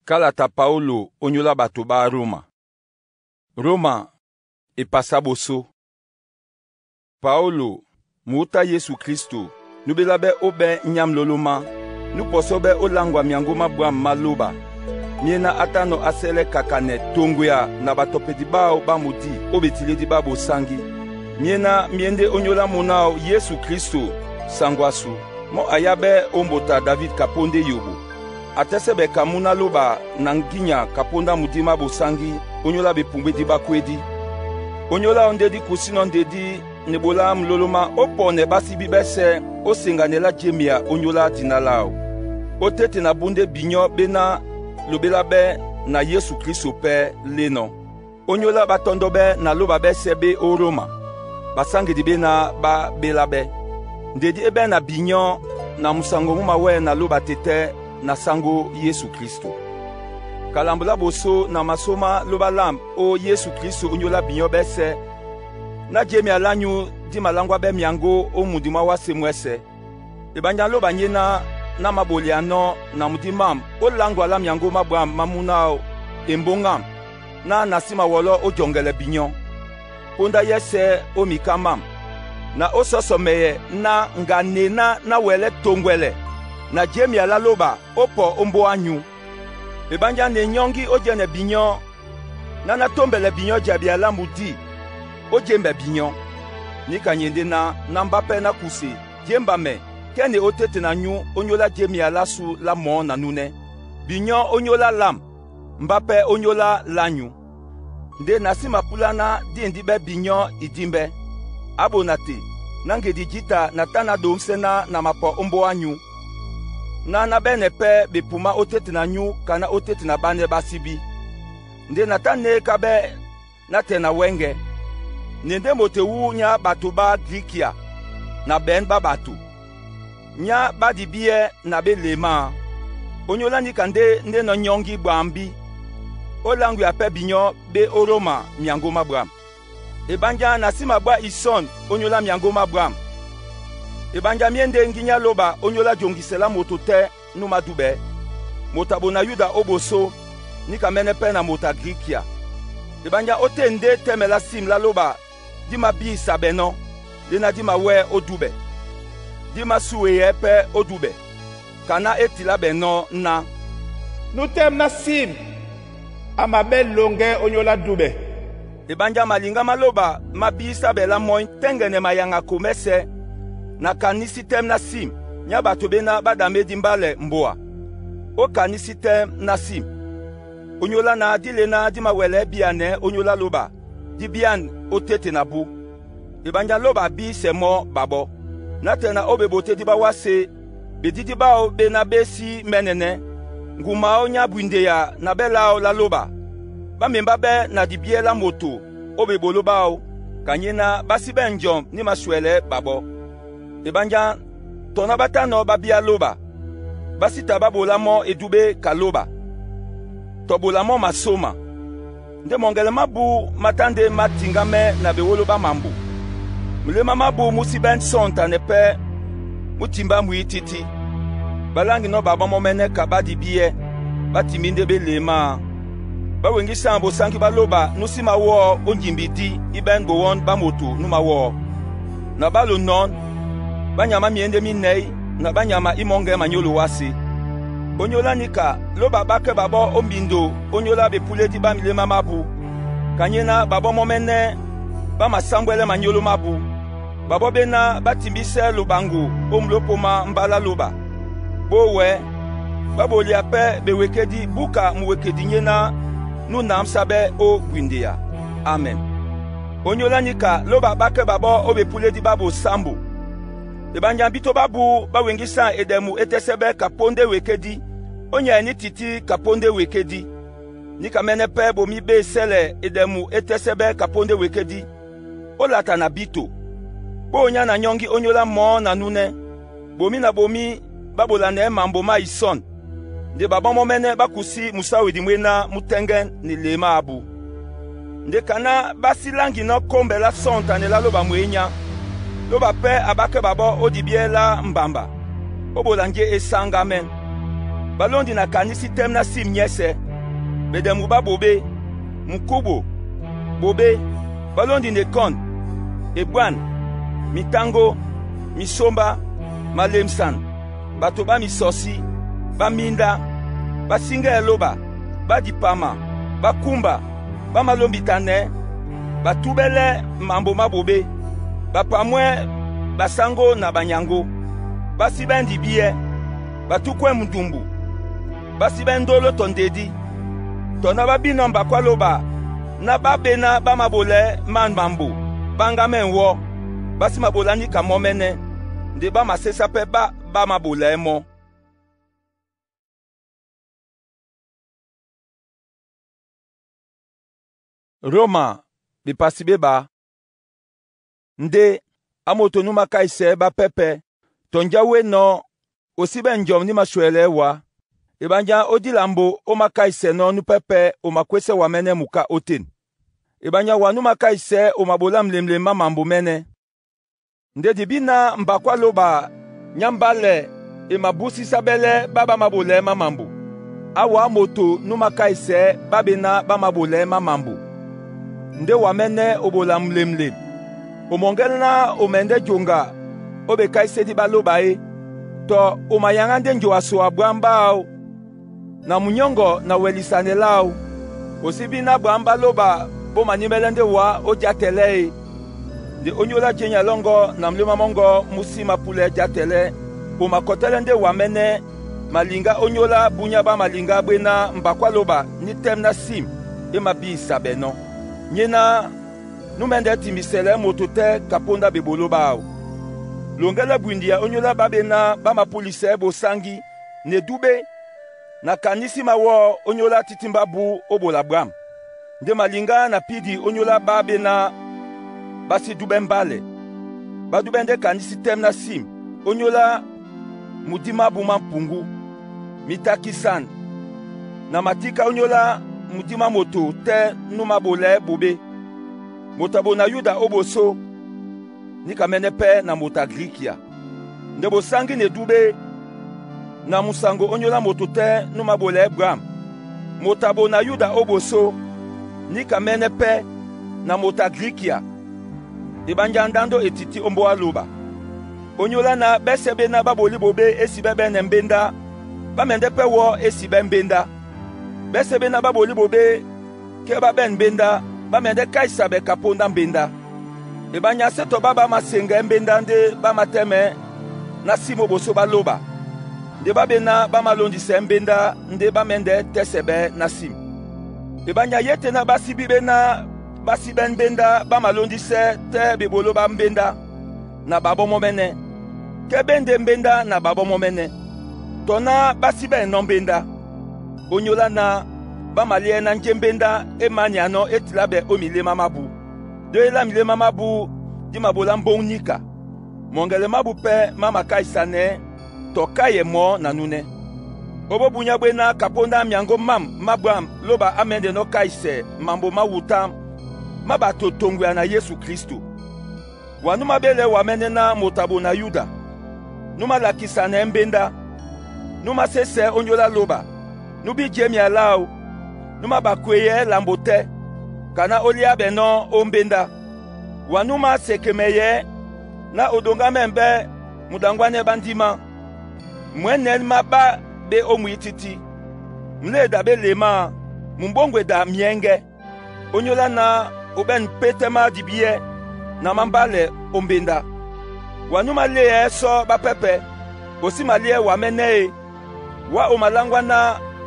Kalata Paulo onyola bato ba Roma. Roma epasa boso. Paulo, muta Yesu Kristo, nubela bɛ obɛ nyamuloloma, nupɔsɔ bɛ olangwa miango ma bwam ma loba. Miena atanɔ asɛlɛ kakanɛ tongwea na batɔpedi bao ba mudi o betiledi ba bosangi. Miena miende onyola munao Yesu Kristo sango asu, mo aya bɛ ombota David kaponde yobo. Atɛsɛ bɛ kamuna loba na nginya kaponda mudi ma bosangi onyola bepumbwedi bakwedi. Onyola ondedi kusino ndedi ne bola muloloma opɔnɛ basibi bɛsɛ osenganela jemia onyola dina lao. Otete na bunde binyo bena lobela bɛ na Yesu Kristo pɛ lenɔ. Onyola batɔndɔ bɛ na loba bɛsɛ be o Roma. Basangedi bena ba bela bɛ. Ndedi ebe na binyo na musango mu mawɛ na loba tete na sango Yesu Kristo. Kalambula boso na masoma loba lam o Yesu Kristo onyola binyo bɛsɛ. Na jemi alanyu di malangwa bɛ miango o mudi ma wa se mwɛsɛ. Ebanya loba nyena na maboli ano na mudi mam o langwa la miango mabwam mamuna o embongam na nasima wolo o jongele binyo. Ponda yese o mikamam na o sɔsɔ mɛyɛ na nga nena na wɛlɛ tongwɛlɛ na jemi ala loba o pɔ ombo anyu. Ebanja ne nyɔngi o jɛnɛ binyɔ na na tombɛlɛ binyɔ jabi ala mudi o jembɛ binyɔ. Nika nyende na na mbapɛ na kuse jemba mɛ kɛne o tete na nyu onyola jemi ala su la mɔ na nunɛ. Binyɔ onyola lam mbapɛ onyola la nyu. Nde nasi mapulana di bɛ binyɔ idimbɛ. Abo na te na ngedi jita na tana domsena na mapɔ ombo anyu. Na na bene pɛ bepuma otete na nyu kana otete na bane basibi. Nde na tane kabe na te na wenge. Nende mote wu nya bato ba Grikia na ben ba bato. Nya badibie na be lema. Onyola ni kande nde no nyongi bwambi. Olangu ya pe binyo be oroma miango mabwam. Ebanja na sima bwa ison onyola miango mabwam. Ebanja miende nginya loba onyola jongisela moto te numa dube. Mota bona Yuda oboso ni kamene pe na mota Grikia. Ebanja ote nde temela sim la loba di ma bi sabeno lena di ma we odube. Di ma suwe ye pe odube. Kana etila beno na. Nutem na sim amabe longe onyola dube. Ebanja malinga maloba mabisa bela moin tengene mayanga komese na kanisi tem na sim nya bato bena badame mbale mboa. O kanisi tem na sim. Onyola na dile na di mawele biane onyola loba di bian o tete na bu. Ebanja loba bi semo babo. Na tena obe bote di ba wase bedidi bao bena besi menene. Nguma o nya bwinde ya na bela o la loba. Ba memba be na dibie la moto obe bolo bao kanyena basi be njom ni maswele babo. Ebanja tona batano babia loba. Basita babola mo edube kaloba. Tobola mo masoma. Nde mongele mabu matande matingame na bewolo ba mambu. Mulema mabu musi ben sonta ne pe mutimba muititi. Balangi no baba mo mene kabadi bie batiminde be lema. Bawengi sambo sangi baloba nusima wo onjimbi di iben bowon bamoto numa wo. Na balo non banyama miende minei na banyama imonge manyolo wasi. Onyola nika loba bake babo ombindo onyola bepuledi ba milema mabu. Kanyena babo momene ba masambwele manyolo mabu. Babo bena batimbise lobango omlopoma mbala loba. Bowe babolia pe bewekedi buka muwekedi nyena nu namsabe o gwindeya. Amen. Onyola nika loba bake babo obepuledi babo sambo. Ebanja bito babu bawengisa edemu etesebe kaponde wekedi. Onya ni titi kaponde wekedi. Nika mene pe bomi be sele edemu etesebe kaponde wekedi. Olata na bito. Bo onya na nyongi onyola mo na nune. Bomi na bomi babola ne mambo ma ison. Nde babo momene bakusi musawe dimwena mutenge ni lema abu. Nde kana basi langi no kombe la sonta ne la loba mwenya. Loba pe abake babo odibie la mbamba. Obola nje esanga men. Ɓá lóndi na kanísí tɛ́m ná sim nyɛ́sɛ̄. Ɓedɛ mu ɓá ɓoɓé, mukúɓo, ɓoɓé, ɓá lóndi na ekɔ̂n, eɓwân, mitáŋgó, misómbá, malemsan, ɓato ɓá misɔsí, ɓá míndá, ɓá síŋgɛ́ lóɓa, ɓá dipama, ɓá kúmba, ɓá malómbitanɛɛ́, ɓa túɓɛ́lɛ́ mambo má ɓoɓé, ɓapamwɛ́ basáŋgó na banyaŋgó, ɓá síɓɛ́ ndibíɛ́, ɓa túkwɛ́ mudumbu, ɓá síɓɛ́ ndóló tɔ ndedí, tɔ ná ɓá bínɔ̄ mbakwá lóɓa ná ɓá ɓéná ɓá maɓolɛɛ́ má mambo ɓáŋgámɛ́ nwɔ́, ɓá sí maɓolá níka mɔ́ mɛ́nɛ́, nde ɓá masésá pɛ́ ɓá ɓá māɓolɛɛ́ mɔ́. Roma bepasi be ɓá. Nde á moto nú makáisɛɛ́ ɓá pɛ́pɛ̄, tɔ njá wénɔ̄ o sí ɓɛ̂n njɔm ní mashwɛlɛɛ́ wá. Eɓanjá ó dila mbo ó makáisɛnɔ́ nú pɛ́pɛ̄ o makwésɛ́ wá mɛ́nɛ́ muká ótên. Eɓanya wa nú makáisɛɛ́ o maɓolá mlemlem má mambo mɛ́nɛ́. Nde di bí náh mbakwá lóɓa nyá mbálɛ e mabúsísábɛ́lɛ́ ɓá ɓá māɓolɛɛ́ má mambo. Á wǎ moto nú makáisɛɛ́ ɓá ɓená ɓá māɓolɛɛ́ má mambo. Ndé wá mɛ́nɛ́ o ɓola mlemlem. O mɔŋgɛ́ ná o mɛndɛ́ joŋga ó bekáísédí ɓá lóɓa é, tɔ o mayaŋgá ndé njoaso a bwǎm báō, na munyɔ́ŋgɔ na wɛlisanɛ láō. O sí bí ná bwǎm ɓá lóɓa ɓó manímɛ́lɛ́ ndé wǎ ó játɛlɛ́ e. Nde ónyólá jenya lɔ́ŋgɔ́ na muléma mɔ́ŋgɔ́ mú sí mapúlɛɛ́ játɛlɛ́, o makɔtɛ́lɛ́ ndé wá mɛ́nɛ́ maliŋgá ónyólá búnyá ɓá maliŋgá bwéná mbakwá lóɓa ní tɛ́m ná sim é mabísa ɓɛ̀ nɔ́. Nyéná nú mɛ́ndɛ́ timbisɛlɛɛ́ moto tɛ́ kapóndá ɓeɓoló ɓáō. Loŋgɛ́lɛ́ bwindi ya ónyólá ɓá ɓená ɓá mapúlisɛɛ́ bosáŋgí na edúɓé, na kanísí mawɔ́ ónyólá títímbá bú ó ɓola bwǎm. Nde maliŋgá na pídi ónyólá ɓá ɓéná ɓá sí dúɓɛ́ mbálɛ. Ɓá dúɓɛ́ ndé kanísí tɛ́m ná sim ónyólá mudí mábū má mpuŋgú, mitakisan na matíká ónyólá mudí má moto tɛ́ nú māɓolɛɛ́ ɓoɓé. Moto a bo na Yuda ó ɓosó, níka mɛ́nɛ́ pɛ́ na moto a Grikia. Nde bosáŋgí na edúɓé, na musaŋgo ónyólá moto tɛ́ nú māɓolɛɛ́ bwǎm. Moto a bo na Yuda ó ɓosó, níka mɛ́nɛ́ pɛ́ na moto a Grikia. Eɓánjá ndándó e tití ó mbóa lóɓa. Ónyólá ná ɓɛ́sɛ̄ ɓéná ɓá ɓolí ɓoɓé é síɓɛ́ ɓɛ́nɛ mbéndá, ɓá mɛndɛ́ pɛ́ wɔ́ é síɓɛ́ mbéndá. Ɓɛ́sɛ̄ ɓéná ɓá ɓolí ɓoɓé kɛ́ ɓá ɓɛ̂n mbéndá, ɓá mɛndɛ́ káisa ɓɛ kapóndá mbéndá. Eɓanya sé tɔ ɓá ɓá maseŋgɛɛ́ mbéndá ndé ɓá matɛ́mɛɛ́ ná sim ó ɓosó ɓá lóɓa. Nde ɓá ɓéná ɓá malóndisɛɛ́ mbéndá ndé ɓá mɛ́ndɛ́ tɛ́sɛ ɓɛ́ ná sim. Eɓanya yéte ná ɓá síbí ɓéná ɓá síɓɛ́ mbéndá ɓá malóndísɛ́ tɛ́ ɓeɓoló ɓá mbéndá na ɓaɓɔ́ mɔ́ mɛ́nɛ́, kɛ́ ɓé ndé mbéndá na ɓaɓɔ́ mɔ́ mɛ́nɛ́, tɔ ná ɓá síɓɛ́ nɔ́ mbéndá. Ónyólá ná ɓá maliɛ́ ná njé mbéndá é mánianɔ́ é tilá ɓɛ ó milémá mábū. Dé lá milémá mábū dí maɓolá mbóŋ níka. Mɔŋgɛlɛ mábū pɛ́ má makáisanɛɛ́ tɔ káyɛ mɔɔ́ na núnɛ́. Ó bóbunyá bwéná kapóndá myaŋgó mám má bwâm lóɓa á mɛ́ndɛnɔ́ káisɛ mambo má wutá má ɓato toŋgoya na Yesu Klísto. Wa nú máɓélɛɛ́ wá mɛ́nɛ́ ná moto a bo na Yuda, nú málakisanɛɛ́ mbéndá, nú másésɛɛ́ ónyólá lóɓa, nú bí jěmea láō, nú máɓakweyɛɛ́ lambo tɛ́, ka ná ó liá ɓɛ̀ nɔ́ ó mbéndá. Wa nú másekemɛyɛɛ́ ná o doŋgámɛ́ mbɛ́ muɗaŋgwánɛ́ ɓá ndímá. Mwɛ̌nɛ̌n má ɓá ɓé ó mwǐtítí. Mléda ɓé lemá, mumbóŋgweda myɛ́ŋgɛ́. Ónyólá ná o ɓɛ̂n pétɛ́ má dibíɛ́ na má mbálɛ ó mbéndá. Wa nú máléɛɛ́ sɔ́ ɓá pɛ́pɛ̄, o sí maliɛ́ wá mɛ́nɛ́ e. Wá o maláŋgwá ná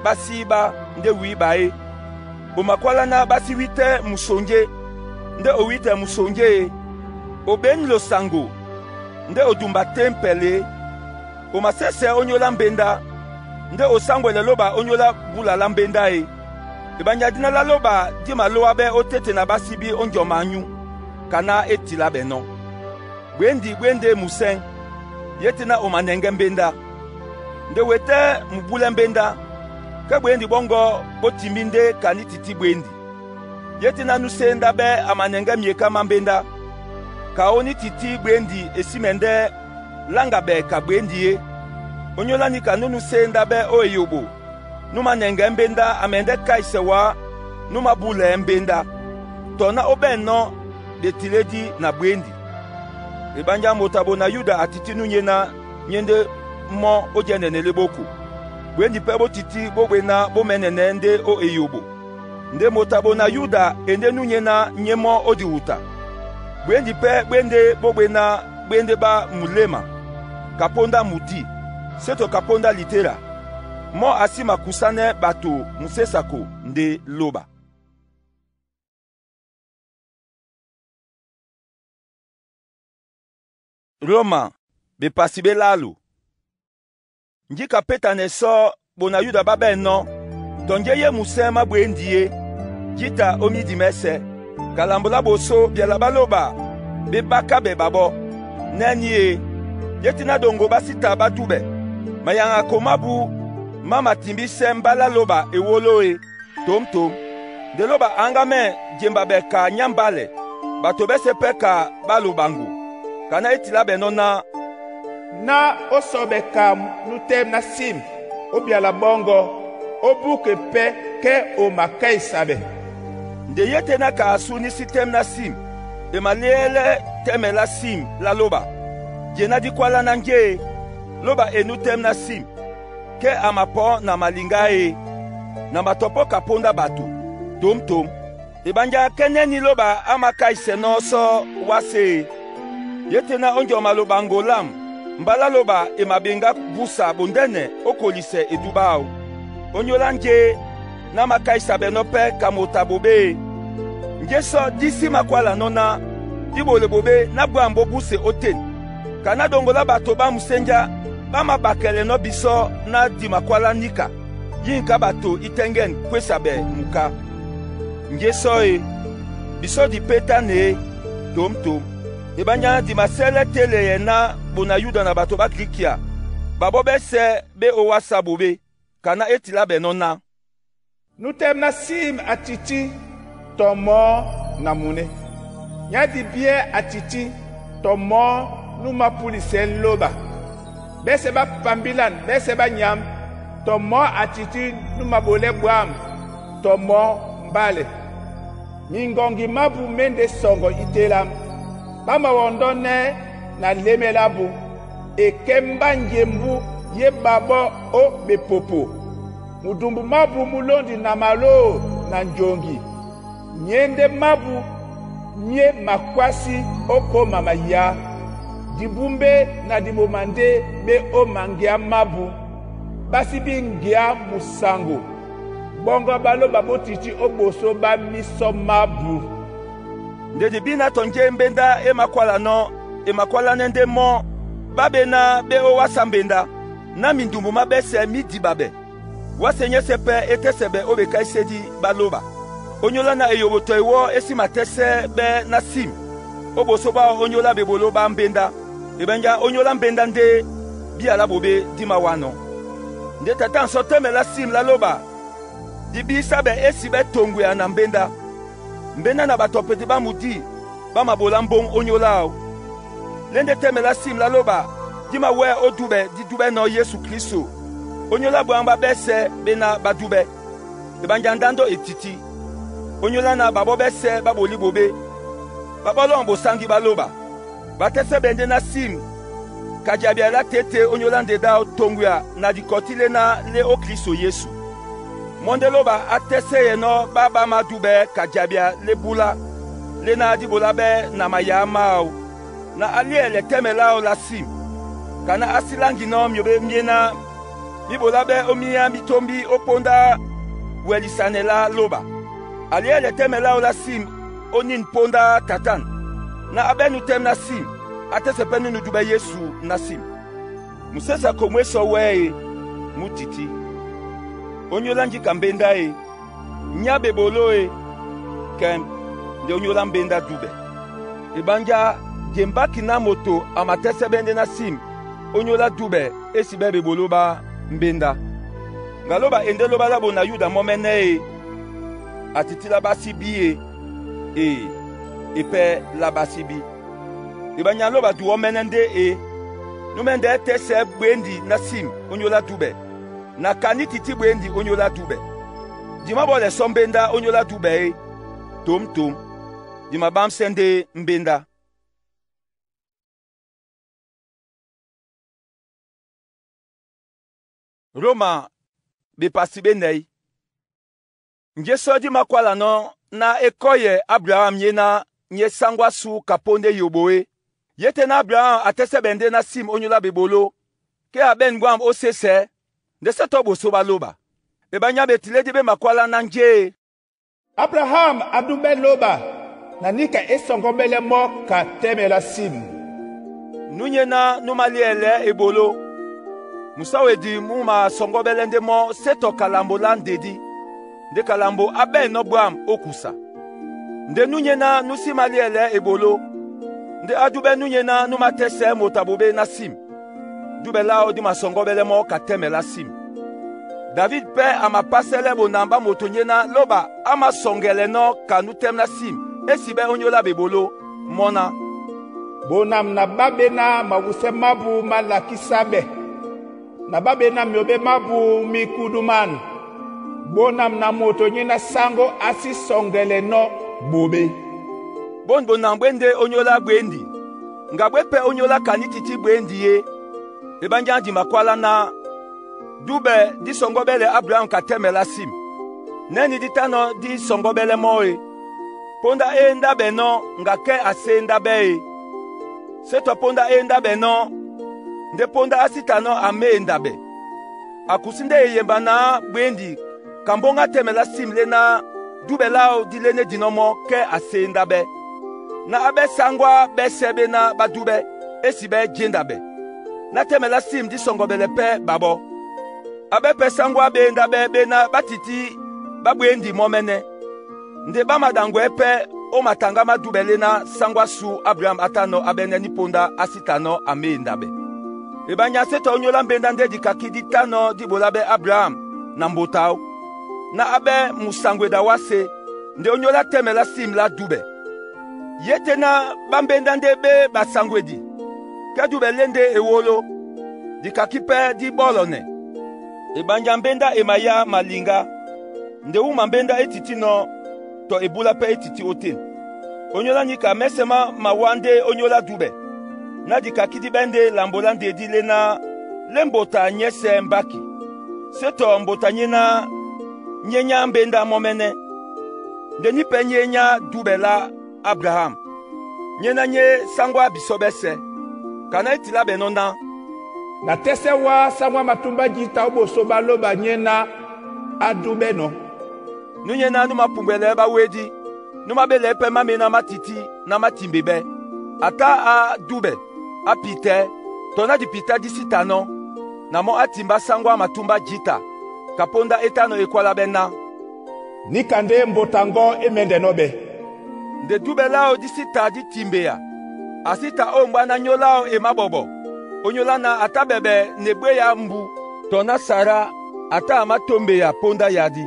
ɓá síɓá ndé wǐ ɓa é. O makwálá ná ɓá sí wítɛ́ musoŋjé ndé o wítɛ musoŋjé e. O ɓěn losaŋgo ndé o dumba témpɛl é. O masésɛɛ́ ónyólá mbéndá ndé o sáŋgwɛlɛ lóɓa ónyólá búla lá mbéndá e. Eɓanya díná lá lóɓa dí malóábɛ́ ótéte na ɓásíbí ó njɔ manyú, ka ná é tilá ɓɛ̀ nɔ́. Bwěndi bwé ndé musɛ́ŋ, yéte ná o manɛŋgɛ́ mbéndá. Nde wetɛ́ mubúlɛ́ mbéndá, kɛ́ bwěndi ɓɔ́ŋgɔ́ bó timbí ndé ka ní tití bwéndi. Yéte ná nú séndá ɓɛ́ a manɛŋgɛ́ myeká má mbéndá, ka ó ní tití bwéndi e sí mɛndɛ́ láŋga ɓɛ ka bwéndi é. Ónyólá níka nú nuséndá bɛ́ ó eyoɓo, nú manɛŋgɛɛ́ mbéndá a mɛndɛ́ káisɛ wá nú mabúlɛɛ́ mbéndá, tɔ ná ó bɛ̂nɔ́ ɓetilédí na bwéndi. Eɓánjá moto a bona Yuda a tití nú nyéná nyé ndé mɔ́ ó jɛ́nɛnɛ lé ɓóko. Bwéndi pɛ́ bó tití bó ɓwe ná bó mɛ̌nɛnɛɛ́ ndé ó eyoɓo. Nde moto a bona Yuda e ndé nú nyéná nyé mɔ́ ó diwuta. Bwéndi pɛ́ ɓwé ndé bó ɓwe ná ɓwé ndé ɓá muléma, ka póndá mudi, séto ka póndá litera. Mɔ́ a sí makusánɛ́ ɓato musésako ndé lóɓa. Roma bepasi be lalu. Njíka pétanɛ sɔ bona Yuda ɓá bɛ̂nɔ́, tɔnjé ye musɛ́ má bwěndi é, jǐta ó mídimɛ́sɛ̄. Ka lambo lá ɓosó byala ɓá lóɓa ɓé ɓáká ɓɛ ɓaɓɔ́. Nɛ́ ní e, yé tí ná ɗoŋgo ɓá sí ta ɓá dúɓɛ. Mayaŋako mábū má matimbísɛ mbálá lóɓa ewólo e tǒmtǒm. Nde lóɓa aŋgámɛ́ jemba ɓɛ ka nyá mbálɛ, ɓato ɓɛ́sɛ̄ pɛ́ ka ɓá loɓaŋgo. Ka ná e tilá ɓɛ nɔ́ náh: Ná ó sɔɓɛ ka nú tɛ́m ná sim ó byala ɓɔ́ŋgɔ̄, ó búkɛ pɛ́ kɛ́ o makáisa ɓɛ. Nde yé tɛ́ ná ka asú ní sí tɛ́m ná sim, e maliɛ́lɛ́ tɛ́mɛ lá sim lá lóɓa. Je ná dí kwálá ná njé e, lóɓa e nú tɛ́m ná sim, kɛ́ a mapɔ̌ na maliŋgá e, na matɔpɔ́ ka póndá ɓato, tǒmtǒm. Eɓánjá kɛ́ nɛ́ ní lóɓa á makáisɛ nɔ́ sɔ́ wásē e. Yé tɛ́ ná ó njɔ maloɓaŋgo lâmu, mbálá lóɓa e mabeŋgá búsa ɓondɛ́nɛ ó kolisɛ edúbɛ́ áō. Ónyólá njé ná makáisa ɓɛ nɔ́ pɛ́ ka moto a ɓoɓé e. Njé sɔ́ dí sí makwála nɔ́ ná dí ɓole ɓoɓé ná bwâm bó búse ótên. Ka ná ɗoŋgo lá ɓato ɓá musénjá ɓá māɓakɛlɛ nɔ́ bisɔ́ ná di makwálá níka, yîŋ ka ɓato í tɛ́ŋgɛ̂ne kwésa ɓɛ muká. Njé sɔ́ e, bisɔ́ di pétánɛ e tǒmtǒm. Eɓánjá di masɛ́lɛ́ téleyɛ ná bona Yuda na ɓato ɓá Grikia, ɓaɓɔ́ ɓɛ́sɛ̄ ɓé owásá ɓoɓé, ka ná é tilá ɓɛ nɔ́ náh: Nú tɛ́m ná sim a tití tɔ mɔ́ na muné. Nyá dibiɛ́ a tití tɔ mɔ́ nú mápúlisɛɛ́ lóɓa. Ɓɛ́sɛ̄ ɓá pambílan ɓɛ́sɛ̄ ɓá nyǎm, tɔ mɔ́ a tití nú maɓolɛ́ ɓwǎm̀, tɔ mɔ́ mbálɛ. Miŋgɔŋgi mábū mé ndé sɔŋgɔ í télám. Ɓá mawɔndɔ́nɛ́ na lémɛ lábū. E kɛ́ mbánje mbú yé ɓaɓɔ́ ó ɓepopo. Mudumbu mábū mú lóndi na malóo na njoŋgi. Myéndé mábū myé makwásí ó kóma mayá. Dibúmbé na diboma ndé ɓé ó maŋgeá mábū. Ɓá sí bí ŋgeá musaŋgo. Ɓɔ́ŋgɔ́ ɓá lóɓa ɓó tití ó ɓosó ɓá mísɔ mábū. Nde dibí ná tɔnjé mbéndá é makwála nɔ́, e makwálánɛ́ ndé mɔ́ ɓá ɓe ná ɓé ówásá mbéndá, ná mindumbu má ɓɛ́sɛ̄ mí diba ɓɛ. Wásē nyɛ́sɛ̄ pɛ́ é tɛ́sɛ ɓɛ ó bekáísédí ɓá lóɓa. Ónyólá na eyoɓo tɔ ewɔ́ é sí matɛ́sɛ́ ɓɛ́ ná sim ó ɓosó ɓáō ónyólá ɓeɓoló ɓá mbéndá. Eɓánjá ónyólá mbéndá ndé bíya lá ɓoɓé dí mawánɔ̄. Nde tatáŋ sɔ́ tɛ́mɛ lá sim lá lóɓa dí bísá ɓɛ ési ɓɛ́ toŋgoya na mbéndá. Mbéndá na ɓatɔpedi ɓá mudí ɓá maɓolá mbóŋ ónyólá áō. Lé ndé tɛ́mɛ lá sim lá lóɓa dí mawɛ́ ó dúɓɛ dí dúɓɛ́ nɔ́ Yesu Klísto. Ónyólá ɓwǎm̀ ɓá ɓɛ́sɛ̄ ɓé ná ɓá dúɓɛ́. Eɓánjá ndándó e tití. Ónyólá na ɓaɓɔ́ ɓɛ́sɛ̄ ɓá ɓolí ɓoɓé, ɓá ɓɔ́lɔ̂ŋ ɓosáŋgí ɓá lóɓa. Ɓá tɛ́sɛ́ ɓɛ ndé ná sim ka jabia lá tete ónyólá ndedáō toŋgoya na dikɔtí léná lé ó Klísto Yesu. Mɔ́ ndé lóɓa á tɛ́sɛ́yɛ nɔ́ ɓá ɓá madúɓɛ́ ka jabia lé búlá léná dí ɓolá ɓɛ́ na mayǎ máō, na á líɛlɛ tɛ́mɛ láō lá sim. Ka ná á sí láŋgi nɔ́ myobé myéná mí ɓolá ɓɛ́ ó míá mí tómbí ó póndá wɛlisanɛ lá lóɓa. A líɛlɛ tɛ́mɛ láō lá sim ó nín póndá tatân, ná á ɓɛ́ nú tɛ́m ná sim, á tɛ́sɛ pɛ́ nú nudúɓɛ́ Yesu ná sim. Musésako mú e sɔ́ wɛ́ e, mú tití. Ónyólá njíka mbéndá e, nyá ɓeɓoló e, kɛ́m nde ónyólá mbéndá dúɓɛ. Eɓánjá je mbáki ná moto a matɛ́sɛ́ ɓɛ́ ndé ná sim ónyólá dúɓɛ é sí ɓɛ́ ɓeɓoló ɓá mbéndá. Ŋga lóɓa e ndé lóɓa lá bona Yuda mɔ́mɛ́nɛ́ e, a tití lá ɓásí bí e, ee, e pɛ́ lá ɓásí bí. Eɓányá lóɓa duɔ́mɛ́nɛ́ ndé e, Numɛndɛ́ tɛ́sɛ̄ bwěndi ná sim ónyólá dúɓɛ, na kaní tití bwěndi ónyólá dúɓɛ. Di mábɔ́lɛ sɔ́ mbéndá ónyólá dúɓɛ é, tǒmtǒm, di maɓámsɛ́ ndé mbéndá. Roma bepasi ɓé nɛí. Nje sɔ́ di makwálanɔ́ ná e kɔyɛ Abraham nyéná nyé sáŋgó á sú ka póndá e yoɓo é. Ye tɛ́ ná Abraham a tɛ́sɛ́ ɓɛ̀ ndé ná sim ónyólá ɓeɓoló, kɛ a ɓɛ̂n bwâm ó sésɛ̌, ndé sé tɔ ɓosó ɓá lóba. E ɓanyá ɓetilédi ɓé makwálá ná njé e? Abraham a dúɓɛ́ lóɓa na níka e sɔŋgɔ́ɓɛ́lɛ́ mɔ́ ka tɛ́mɛ lá sim. Núnyéná nú malíɛlɛ̌ eɓoló, musau edi mú masɔŋgɔ́ɓɛ́lɛ́ ndé mɔ́ sé tɔ kalambo lá ndedí, ndé kalambo á ɓɛ̂nnɔ́ bwâm ó kusa. Ndé núnyéná nú sí malíɛlɛ̌ eɓoló, ndé á dúɓɛ́ núnyéná nú mátɛ́sɛ̄ moto a ɓoɓé ná sim. Dúɓɛ láō dí masɔŋgɔ́ɓɛ́lɛ́ mɔ́ ka tɛ́mɛ lá sim. David pɛ́ a mapásɛ́lɛ́ bonam ɓá moto nyéná lóɓa á māsɔŋgɛlɛnɔ́ ka nú tɛ́m ná sim é siɓɛ́ ónyólá ɓeɓoló, mɔ́ ná: Bonam na ɓá ɓéná mawusɛ́ mábū má lakísá ɓɛ́, na ɓá ɓéná myǒɓɛ́ mábū mí kúdúmân. Bonam na moto nyéná sáŋgó á sí sɔŋgɛlɛnɔ́ ɓoɓé. Bôn bonam ɓwé ndé ónyólá bwěndi, ŋga ɓwé pɛ́ ónyólá kaní tití bwěndi é. E ɓánjá di makwálá ná dúɓɛ dí sɔŋgɔ́ɓɛ́lɛ Abraham ka tɛ́mɛ lá sim. Nɛ́nī dí tánɔ́ dí sɔŋgɔ́ɓɛ́lɛ́ mɔ́ e. Póndá é ndáɓɛnɔ́ ŋga kɛ́ a sé ndáɓɛ́ e. Sé tɔ póndá é ndáɓɛnɔ́, ndé póndá á sí tanɔ́ a mé e ndaɓɛ. A kusí ndé eyemba ná bwěndi ka mbóŋga tɛ́mɛ lá sim lé ná dúɓɛ láō dí lé né dinɔ́ mɔ́ kɛ́ a sé ndáɓɛ́. Ná á ɓɛ́ sáŋgó á ɓɛ́sɛ̄ ɓéná ɓá dúɓɛ́, é siɓɛ́ jé ndaɓɛ. Ná tɛ́mɛ lá sim dí sɔŋgɔɓɛlɛ pɛ́ ɓaɓɔ́. Á ɓɛ́ pɛ́ sáŋgó á ɓée ndáɓɛ́ ɓéná ɓá tití ɓá ɓwěndi mɔ́mɛ́nɛ́. Ndé ɓá maɗaŋgwɛ̌ pɛ́ ó mataŋgá má dúɓɛ lé ná sáŋgó á sú Abraham á tánɔ́ á ɓɛ́nɛ́ ní póndá á sí tanɔ́ a mé e ndaɓɛ. E ɓányá sé tɔ ónyólá mbéndá ndé dikakí dí tánɔ́ dí ɓolá ɓɛ́ Abraham na mbota áō, ná á ɓɛ́ musaŋgweda wásē, ndé ónyólá tɛ́mɛ lá sim lá dúɓɛ. Ye tɛ́ ná ɓá mbéndá ndé ɓé ɓasaŋgwedi, kɛ́ dúɓɛ lé ndé ewólo, dikakí pɛ́ dí ɓɔ́lɔnɛ. E ɓánjá mbéndá e mayá maliŋgá, nde wúma mbéndá é titínɔ́, tɔ ebúlá pɛ́ é tití ótên. Ónyólá níka mɛ́sɛ̄ má mawá ndé ónyólá dúɓɛ, ná dikakí dí ɓɛ́ ndé lambo lá ndedí lé ná lé mbota nyɛ́sɛ̄ mbáki. Sé tɔ mbota nyéná nyé nyá mbéndá mɔ́mɛ́nɛ́, ndé ní pɛ́ nyé nyá dúɓɛ lá Abraham. Nyéná nyé sáŋgó á bisɔ́ ɓɛ́sɛ̄. Ka ná e tiláɓɛnɔ́ ná: Na tɛ́sɛ́ wá sáŋgó á matúmbá jǐta ó ɓosó ɓá lóɓa nyéná á dúɓɛ́nɔ̄. Núnyéná nú mapuŋgwɛlɛɛ́ ɓá wédí, nú máɓélɛɛ́ pɛ́ mámená mátití ná mátimbe ɓɛ́. A tá á dúɓɛ, á pitɛ́, tɔ ná dipitá dí sí tanɔ́, na mɔ́ á timbá sáŋgó á matúmbá jǐta, ka póndá é tánɔ̄ e kwálá ɓɛ́ ná: Níka ndé mbota ŋgɔ́ é mɛ́ndɛnɔ́ ɓɛ́. Nde dúɓɛ láō dí sí ta dí timbeya. A sí ta ó m̀ɓwá ná nyólo láō e máɓɔɓɔ. Ónyólá ná a tá ɓɛɓɛ na eɓwéya mbu, tɔ ná Sara a tá a mátómbeya póndá yadí.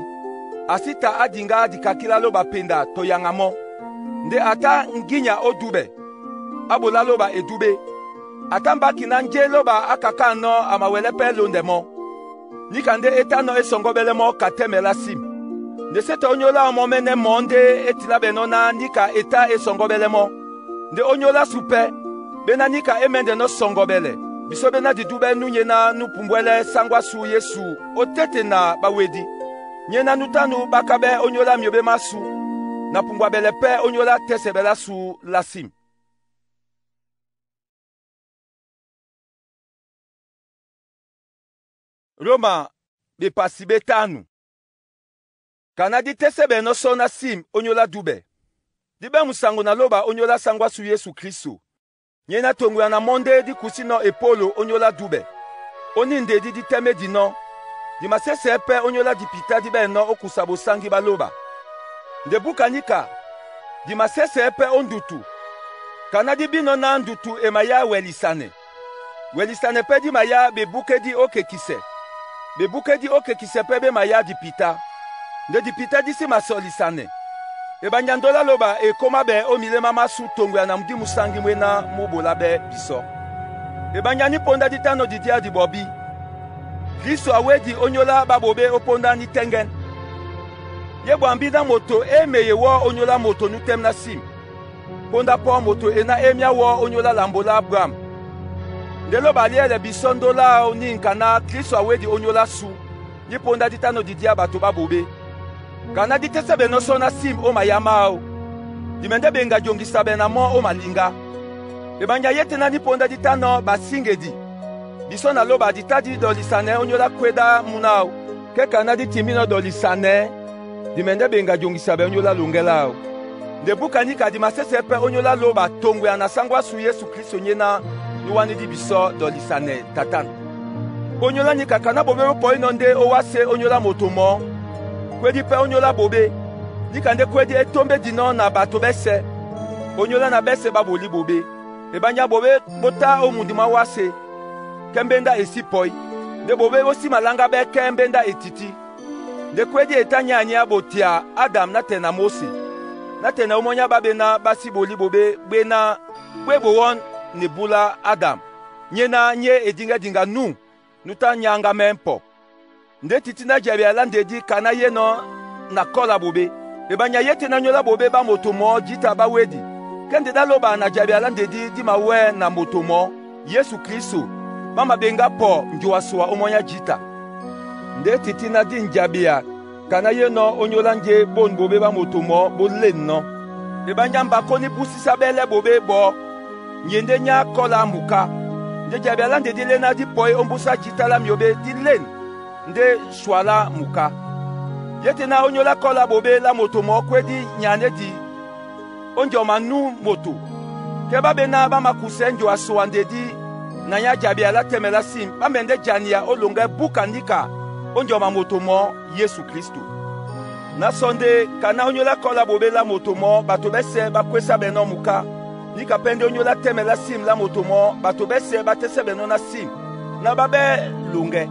A sí ta á diŋgá dikakí lá lóɓa penda tɔ yaŋa mɔ́. Nde a tá ŋgínya ó dúɓɛ, á ɓolá lóɓa edúɓé. A tá mbáki ná njé lóɓa á kakáanɔ́ a mawɛlɛ́ pɛ́ londɛ mɔ́. Níka ndé é tánɔ́ é sɔŋgɔ́ɓɛ́lɛ́ mɔ́ ka tɛ́mɛ lá sim. Nde sé tɔ ónyólá mɔ́mɛ́nɛ́ mɔ̌ ndé é tiláɓɛnɔ́ ná níka e tá é sɔŋgɔ́ɓɛ́lɛ́ mɔ́. Ndé ónyólá sú pɛ́, ɓéná níka é mɛ́ndɛnɔ́ sɔŋgɔɓɛlɛ, bisɔ́ ɓéná didúɓɛ́ núnyéná nú pumbwɛ́lɛ́ sáŋgó á sú Yesu ó téte na ɓá wédí. Nyéná nú tánú ɓá káɓɛ́ ónyólá myǒɓɛ́ má sú, na pumbwabɛlɛ pɛ́ ónyólá tɛ́sɛɓɛ lá sú lá sim. Roma bepasi betanu. Kana di tɛ́sɛ́ sɔ na sim ónyólá dúɓɛ. Dí ɓɛ́ musango na lóɓa ónyólá sáŋgó á sú Yesu Kristo. Nyéná toŋgoya na mɔ́ ndé dí kusínɔ́ epólo ónyólá dúɓɛ. Óní ndedí dí tɛ́m é dinɔ́. Di masɛ́sɛ̌ pɛ́ ónyólá dipitá dí ɓɛ̂nɔ́ ó kusa bosáŋgí ɓá lóɓa. Nde búka níka, di masɛ́sɛ̌ pɛ́ ó ndutu, ka ná dí bínɔ́ ná ndutu e mayá wɛlisanɛ. Wɛlisanɛ pɛ́ dí mayá bebúkédí ó kekisɛ. Bebúkédí ó kekisɛ pɛ́ ɓé mayá dipitá. Nde dipitá dí sí masɔlisanɛ. E banyandolá lóɓa e kómá ɓɛ̀ ó milémá má sú toŋgoya na mudímu sáŋgí mwéná mú ɓolá ɓɛ́ bisɔ́. Ebanya ní ponda di tánɔ́ didiá di bɔbí, Kristo awédi ónyólá ɓáɓoɓé ó póndá nítɛ́ŋgɛ́n. Yé bwambí ná moto e meye wɔ́ ónyólá moto nú tɛ́m na sim, póndá pɔ́ moto e ná e myá wɔ́ ónyólá lambo lá bwâm. Ndé lóba lyɛ́lɛ bisɔ́ ndó láō nínka ná Kristo awédi ónyólá sú ní póndá dítánɔ́ didiá bato ɓá ɓoɓé. Ka ná dí tɛ́sɛ́ ɓɛnɔ́ sɔ́ ná sim ó mayá máō, di mɛndɛ́ ɓeŋga jongisa ɓɛ na mɔ́ ó maliŋgá. Ebanya yé tɛ́ ná ní póndá dítánɔ́ basíŋgedi, bisɔ́ na lóba di tá di dɔlisanɛɛ ónyólá kwédá mú náō, kɛ ka ná dí timbínɔ́ dɔlisanɛɛ, di mɛndɛ́ ɓeŋga jongisa ɓɛ ónyólá loŋgɛ láō. Nde búka níka di masɛ́sɛ̄ pɛ́ ónyólá lóba toŋgoya na sáŋgó ásu Yesu Kristo nyéná nú wánedí bisɔ́ dɔlisanɛ tatân. Ónyólá níka ka ná ɓoɓé ɓó pɔínɔ́ ndé ó wásē ónyólá moto mɔɔ́, kwédí pɛ́ ónyólá ɓoɓé, níka ndé kwédí é tómbédinɔ́ na bato ɓɛ́sɛ̄, ónyólá na ɓɛ́sɛ̄ ɓá bolí ɓoɓé. Ebanya ɓoɓé ɓó tá ó mundi mwá wásē, kɛ mbéndá e sí pɔí, nde ɓoɓé ɓó sí maláŋgá ɓɛ́ kɛ mbéndá e tití. Nde kwédí e tá nyányɛ́ á ɓotea Adam na tɛ na Móse, na tɛ na ómɔ́ny á ɓá ɓená ɓá sí ɓolí ɓoɓé ɓwéná ɓwé ɓowɔ́n ne búlá Adam, nyéná nyé e díŋgɛ́ diŋga nú nú tá nyáŋgamɛ mpɔ. Ndé tití ná jabia lá ndedí ka ná yénɔ́ na kɔ́la ɓoɓé. Ebanya yé tɛ́ ná nyóla ɓoɓé ɓá moto mɔɔ́ jǐta ɓá wédi, kɛ nde dá lóba na jabia lá ndedí dí mawɛ́ na moto mɔɔ́, Yesu Kristo, ɓá maɓeŋgá pɔ njoa-soa ómɔ́ny á jǐta. Ndé tití ná dí njabia ka ná yénɔ́ ónyólá njé bôn ɓoɓé ɓá moto mɔɔ́ ɓó lénɔ́. Ebanya mbakó ní búsísá ɓɛ́lɛ́ ɓoɓé ɓɔɔ́, nye ndé nyá kɔ́la muká. Nde jabia lá ndedí léná dí pɔí ó mbúsá jǐta lá myobé dí lên ndé swa lá muká. Yé tɛ́ ná ónyólá kɔ́la ɓoɓé lá moto mɔɔ́ kwédí nyanédi ó njɔma nú moto, kɛ ɓá ɓená ɓá makusɛɛ́ njoa-soa ndedí na nyá jabia lá tɛ́mɛ lá sim, ɓá mɛndɛ́ jania ó loŋgɛ́ búka níka ó njɔma moto mɔɔ́, Yesu Kristo. Ná sɔ ndé ka ná ónyólá kɔ́la ɓoɓé lá moto mɔɔ́ bato ɓɛ́sɛ̄ ɓá kwésá ɓɛnɔ́ muká, níka pɛ́ ndé ónyólá tɛ́mɛ lá sim lá moto mɔɔ́ bato ɓɛ́sɛ̄ ɓá tɛ́sɛ́ ɓɛnɔ́ ná sim, ná ɓá ɓɛ́ loŋgɛ.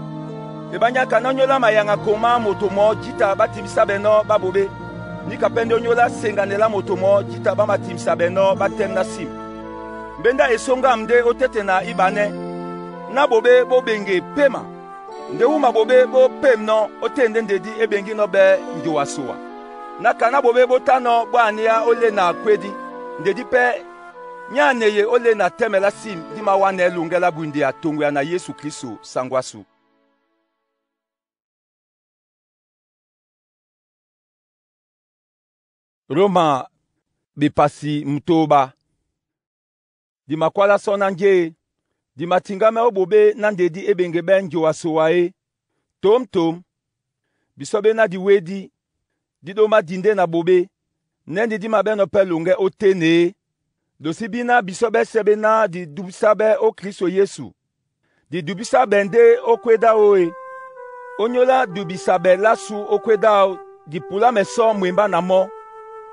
Ebanya ka ná ónyólá mayaŋa-koŋ má moto mɔɔ́ jǐta ɓá timbisá ɓɛnɔ́ ɓá ɓoɓé, níka pɛ́ ndé ónyólá seŋganɛ lá moto mɔɔ́ jǐta ɓá matimbisa ɓɛnɔ́ ɓá tɛ́m ná sim. Mbéndá e sóŋgam ndé ó tɛ́tɛna í ɓanɛ́, ná ɓoɓé ɓó ɓeŋge péma, nde wúma ɓoɓé ɓó pémnɔ́ ó tê ndé ndedí é ɓeŋgínɔ́ ɓɛ́ njoa-soa. Ná ka ná ɓoɓé ɓó tánɔ́ ɓwá anéá ó léna kwédí, ndedí pɛ́ nyá aneye ó léna tɛ́mɛ lá sim dí mawánɛɛ́ loŋgɛ́ lá bwindea toŋgoya na Yesu Kristo sáŋgó ásu. Roma bepasi mutoba. Di makwala sɔ́ ná njé, di matiŋgámɛ́ ó ɓoɓé ná ndedí é ɓeŋge ɓɛ́ njoa-soa é. Tǒmtǒm, bisɔ́ ɓéná di wédí, dí ɗómá dindé na ɓoɓé, nɛ́ ndi dí maɓɛ́nɔ́ pɛ́ loŋgɛ́ ó téne é. Losi bíná bisɔ́ ɓɛ́sɛ̄ ɓéná di dubisá ɓɛ́ ó Kristo Yesu. Di dubisá ɓɛ ndé ó kwédáō e. Ónyólá dubisa ɓɛ lá sú ó kwédáō, di pulá mɛsɔ́ mwembá na mɔ́,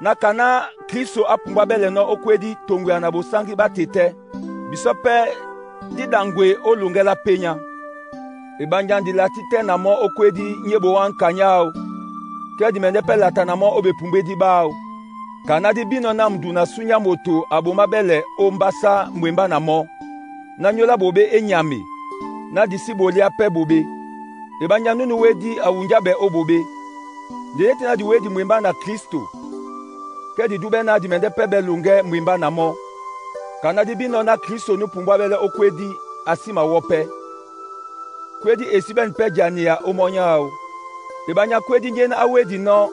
ná ka ná Kristo á pumbwá ɓɛ́lɛnɔ́ ó kwédí toŋgoya na bosáŋgí ɓá tetɛ́. Bisɔ́ pɛ́ dí ɗaŋgwe ó loŋgɛ́ lá pényá. Ebanya ndi la tí tɛ́ na mɔ́ ó kwédí nyé ɓowán kanyáō, kɛ di mɛndɛ́ pɛ́ lata na mɔ́ ó bepumbédí ɓáō. Ka ná dí bínɔ́ ná mndu na súnyá moto a ɓomá ɓɛ́lɛ ó mbásá mwembá na mɔ́, ná nyóla ɓoɓé é nyame, ná di sí ɓoliá pɛ́ ɓoɓé. Ebanya núnu wédí a wunjá ɓɛ ó ɓoɓé. Nde yé tɛ́ ná di wédi mwembá na Kristo, kɛ di dúbɛ́ ná di mɛndɛ́ pɛ́ ɓɛ́ loŋgɛ́ mwembá na mɔ́. Ka ná dí bínɔ́ ná Kristo nú pumbwá ɓɛ́lɛ́ ó kwédí, a sí mawɔ́ pɛ́. Kwédí e sí ɓɛ̂n pɛ́ jania ó mɔ́ nyáō. Ebanya kwédí nyéná á wédinɔ́,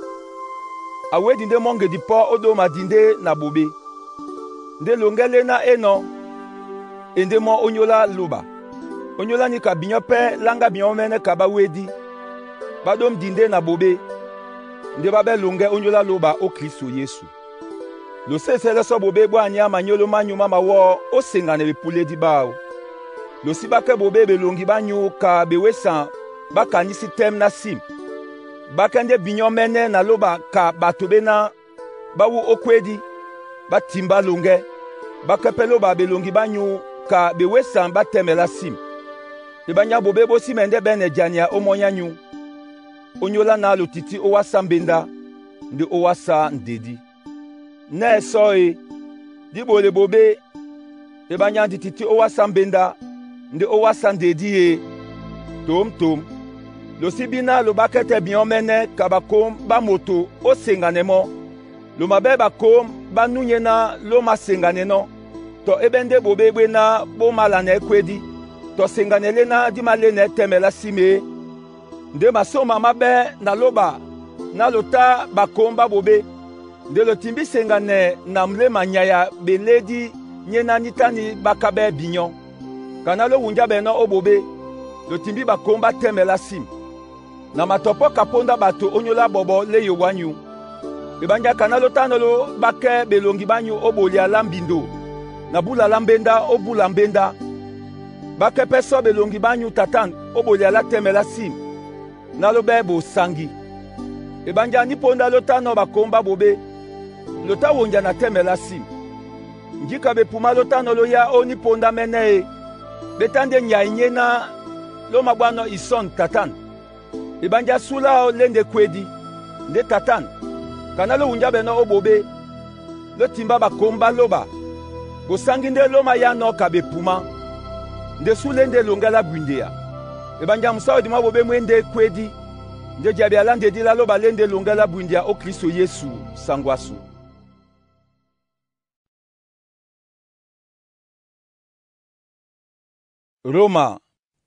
a wédi ndé mɔ́ŋgedi pɔ́ ó ɗóma dindé na ɓoɓé. Ndé loŋgɛ́ léná é nɔ́, e ndé mɔ́ ónyólá lóba. Ónyólá níka binyɔ́ pɛ́ láŋgá binyɔ́ mɛ́nɛ́ ka ɓá wédí, ɓá ɗóm dindé na ɓoɓé, ndé ɓá ɓɛ́ loŋgɛ́ ónyólá lóba ó Kristo Yesu. Losésɛ́lɛ́ sɔ́ ɓoɓé ɓwá anéá manyolo mányu má mawɔ́ ó seŋganɛ bepúlédí báō. Losi ɓá kɛ ɓoɓé ɓelɔŋgi ɓányu ka bewésan ɓá kanísí tɛ́m ná sim. Ɓá kɛ ndé binyɔ́ mɛ́nɛ́ na lóba ka bato ɓéná ɓá wú ó kwédí, ɓá timbá loŋgɛ́. Ɓá kɛ pɛ́ lóba ɓelɔŋgi ɓányu ka bewésan ɓá tɛ́mɛ lá sim. Ebanya ɓoɓé ɓó sí mɛndɛ́ ɓɛ́nɛ jania ó mɔ́nyányu, ónyólá ná lotiti ó wásá mbéndá, ndé ó wásá ndedí. Nɛ́ sɔ́ e, dí ɓole ɓoɓé, ebanya ndi tití ó wásá mbéndá, Nde ó wásá ndedí e? Tǒmtǒm. Lo sí bíná lo ɓákɛ́ tɛ́ biyɔ́ mɛ́nɛ́ ka bakomb ɓá moto ó seŋganɛ mɔ́. Lo mabɛ́ bakomb ɓá núnyɛ́ ná ló māseŋganɛnɔ́, tɔ é ɓɛ́ ndé ɓoɓé ɓwé ná ɓó mālanɛɛ́ kwédí, tɔ seŋganɛ lé ná dí malénɛɛ́ tɛ́mɛ lá sim e? Ndé masóma má ɓɛ́ na lóɓa ná lo tá bakomb ɓá ɓoɓé. Nde lo timbí seŋganɛ na mléma nyay a belédí nyéná níta ní ɓákáɓɛ́ binyɔ́. Ka ná ló wunjáɓɛnɔ́ ó ɓoɓé, lo timbí bakomb ɓá tɛ́mɛ lá sim. Na matɔpɔ́ ka póndá ɓato ónyólá ɓɔɓɔ lé yobo ányu. Eɓánjá kaná ló tánɔ̄ ló ɓákɛ́ ɓelongi ɓányu ó ɓolya lá mbindo na búla lá mbéndá ó búla mbéndá. Ɓákɛ́ pɛ́ sɔ ɓelongi ɓányu tatan ó ɓolya lá tɛ́mɛ lá sim ná ló ɓɛ́ bosaŋgi. Eɓánjá ní póndá ló tánɔ̄ bakomb ɓá ɓoɓé, lo tá wonja na tɛ́mɛ lá sim. Njíka ɓepumá ló tánɔ̄ ló yá ó nípóndá mɛ́nɛ́ e, ɓé tá ndé nyay nyéná ló maɓwánɔ́ isɔ̂n tatan. Eɓánjá sú láō lé ndé kwédí. Ndé tatan, kaná ló wunjáɓɛnɔ́ ó ɓoɓé, ló timbá bakomb ɓá lóɓa, bosáŋgí ndé ló mayánɔ́ ka ɓepumá. Nde sú lé ndé loŋgɛ́ lá bwindea. Eɓánjá musáwedi mwá ɓoɓé mú e ndé kwédí, nde jabia lá ndedí lá lóɓa lé ndé loŋgɛ́ lá bwindea ó Klisto Yesu saŋgwo asu. Roma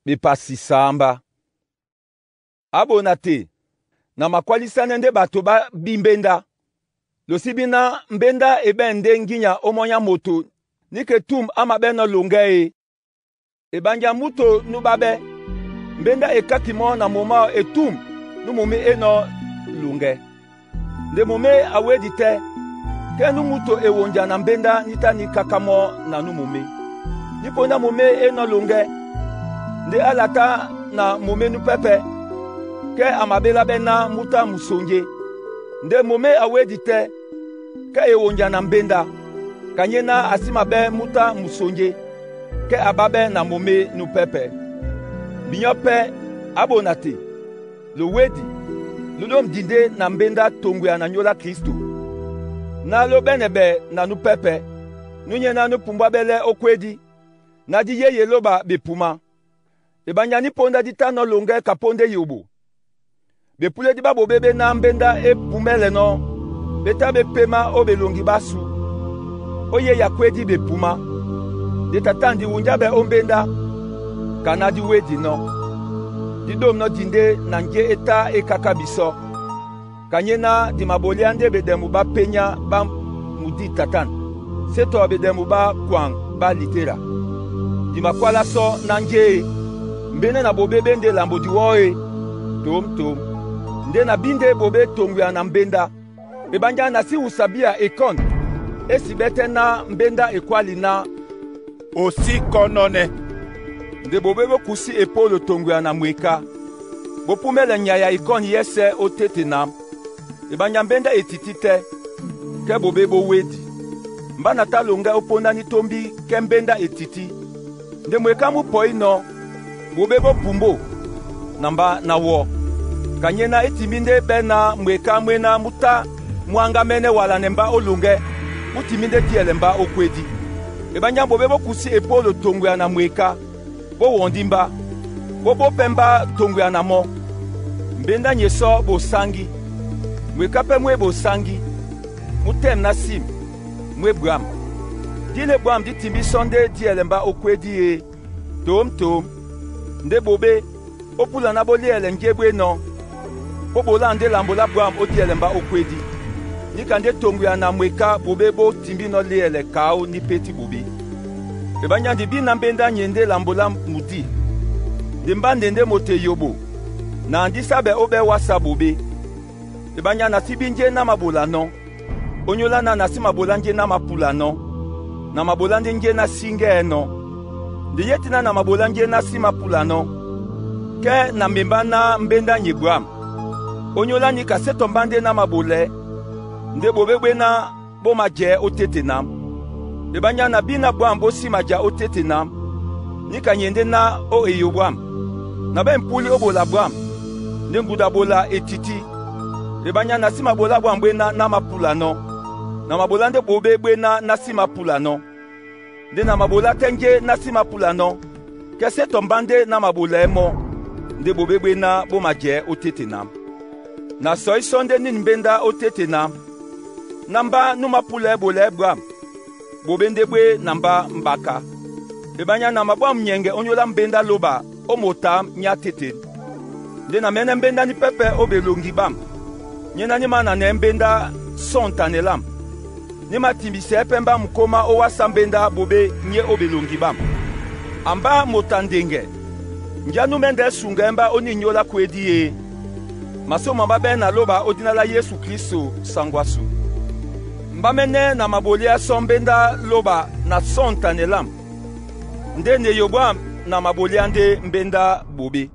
bepasi samba. Abona te na makwalisanɛ nde bato ba bimbenda. Lo sí bíná mbéndá e ɓɛ̂ ndé ŋgínya ómɔ́ny á moto ní ke tum á maɓɛ́nɔ̄ loŋgɛ́ e. Eɓánjá múto nú ɓáɓɛ́, mbéndá e káki mɔ́ na momáō e túm nú momé énɔ̄ loŋgɛ. Nde momé a wédi tɛ́, kɛ́ nú múto e wonja na mbéndá ní tá ní káká mɔ́ na nú momé. Ní póndá momé énɔ̄ loŋgɛ́, ndé á la tá na momé nú pɛ́pɛ̄, kɛ́ a maɓéláɓɛ́ ná mú tá musoŋgé. Nde momé a wédi tɛ́, kɛ́ e wonja na mbéndá, kanyéná a sí maɓɛ́ mú tá musoŋgé, kɛ́ a ɓáɓɛ́ na momé nú pɛ́pɛ̄. Binyɔ́ pɛ́, á bona te, lo wédi, ló ɗóm dindé na mbéndá toŋgoya na nyólo á Klisto, ná ló ɓɛ́nɛɓɛ na nú pɛ́pɛ̄, núnyɛ́ ná nú pumbwáɓɛ́ lɛ́ ó kwédí, ná dí yéye lóɓa ɓepumá. Eɓánjá ní póndá dí tánɔ̄ loŋgɛ́ ka póndá eyoɓo. Bepúlédí ɓá ɓoɓé ɓé ná mbéndá é pumɛ́lɛnɔ́, ɓé tá ɓé pémá ó ɓelongi ɓásū, ó yéya kwédí ɓepumá. Nde tatan di wunjáɓɛ ó mbéndá, ka ná dí wédinɔ́. Dí ɗômnɔ́ dindé na njé é tá é káká bisɔ́, kanyéná di maɓoléá ndé ɓeɗɛmu ɓá pényá ɓá mudî tatan, sé tɔ ɓeɗɛmu ɓá kwaŋ ɓá litera. Di makwálá sɔ́ ná njé e? Mbéndá na ɓoɓé ɓé ndé lambo diwɔ́ e? Tǒmtǒm. Ndé na bí ndé ɓoɓé toŋgoya na mbéndá. Eɓánjá na sí wusa bíya ekɔ́n é si ɓɛ́ tɛ́ ná mbéndá ekwáli ná O sí kɔ́nɔ́nɛ́. Nde ɓoɓé ɓó kusí epólo toŋgoya na mweka, ɓó púmɛ́lɛ nyay ya ekɔ́n yɛ́sɛ̄ ó téte nám. Eɓánjá mbéndá e tití tɛ́, kɛ́ ɓoɓé ɓó wédi. Mbá na tá loŋgɛ́ ó póndá ní tómbí kɛ́ mbéndá e tití. Nde mweka mú pɔínɔ̄, ɓoɓé ɓó pumbó na mbá ná wɔ́. Kanyéná é timbí ndé ɓɛ́ ná mweka mwéná mú tá mú áŋgámɛ́nɛ́ walanɛ mbá ó loŋgɛ́, mú timbí ndé díɛlɛ mbá ó kwédí. Eɓánjá ɓoɓé ɓó kusí epólo toŋgoya na mweka, ɓó wɔndí mbá, ɓó ɓó pɛ́ mbá toŋgoya na mɔ́. Mbéndá nye sɔ bosáŋgí, mweka pɛ́ mú e bosáŋgí, mú tɛ́m ná sim, mú e bwǎm. Dí lé bwǎm dí timbí sɔ ndé díɛlɛ mbá ó kwédí e? Tǒmtǒm. Ndé ɓoɓé, ó púla ná ɓó lyɛ́lɛ njé bwénɔ̄, ɓó ɓoláa ndé lambo lá bwǎm ó díɛlɛ mbá ó kwédí. Níka ndé toŋgoya na mweka ɓoɓé ɓó timbínɔ́ lyɛ́lɛ kaó ní pétí ɓoɓé. Eɓánjá nde bí ná mbéndá nye ndé lambo lá mudî. Nde mbá nde ndé moto eyoɓo, na andí sáɓɛ ó ɓɛ́ wásā ɓoɓé. Eɓánjá na sí bí njé ná maɓolanɔ́, ónyólá ná na sí maɓolá njé ná mapulanɔ́, na maɓolá ndé njé ná síŋgɛ́ɛnɔ́. Nde yé tiná na maɓolá njé ná sí mapulanɔ́, kɛ́ na membá ná mbéndá nye bwǎm. Ónyólá níka sé tɔ mbá ndé ná maɓolɛɛ́, ndé ɓoɓé ɓwéná ɓó majɛɛ́ ó téte nám. Eɓánjá na bí ná bwǎm ɓó sí maja ó téte nám, níka nye ndé ná ó eyo bwǎm. Na ɓɛ́ mpúlí ó ɓola bwǎm, ndé ŋguda ɓola e tití. Eɓánjá na sí maɓolá bwǎm ɓwéná ná mapulanɔ́, na maɓolá ndé ɓoɓé ɓwéná ná sí mapulanɔ́. Ndé na maɓolá tɛ́ njé ná sí mapulanɔ́, Ke se tɔ mba nde na mabolɛɛ mɔ́ nde bobe bwé náh bó majɛɛ́ ótete nám. Na sɔí sɔ́ ndé nîn mbéndá ótete nám, ná mbá nú māpúlɛɛ́ bolɛɛ bwâm, bobe ndé bwé na mbá mbáká. Eɓanya na mabwâ munyɛŋgɛ ónyólá mbéndá lóba ó motǎm nyá têtên. Nde na mɛ́nɛ́ mbéndá ní pɛ́pɛ́ ó ɓelongi ɓâm. Nyéná ní mánanɛɛ́ mbéndá sɔ̂ntanɛ lâm. Ní matimbisɛɛ́ pɛ́ mbá mukómá ó wásá mbéndá bobe nyé ó ɓelongi ɓâm. Ambá moto a ndeŋgɛ, njá nú mɛ́ndɛ́ sungɛɛ́ mbá ó nîn nyóla kwédí e? Masóma má ɓɛ́ na lóba ó dina lá Yesu Klísto sáŋgó ásu. Mbá mɛ́nɛ́ na maboléá sɔ́ mbéndá lóba na sɔ̂ntanɛ lâm, ndé na eyo bwâm na maboléá ndé mbéndá bobe.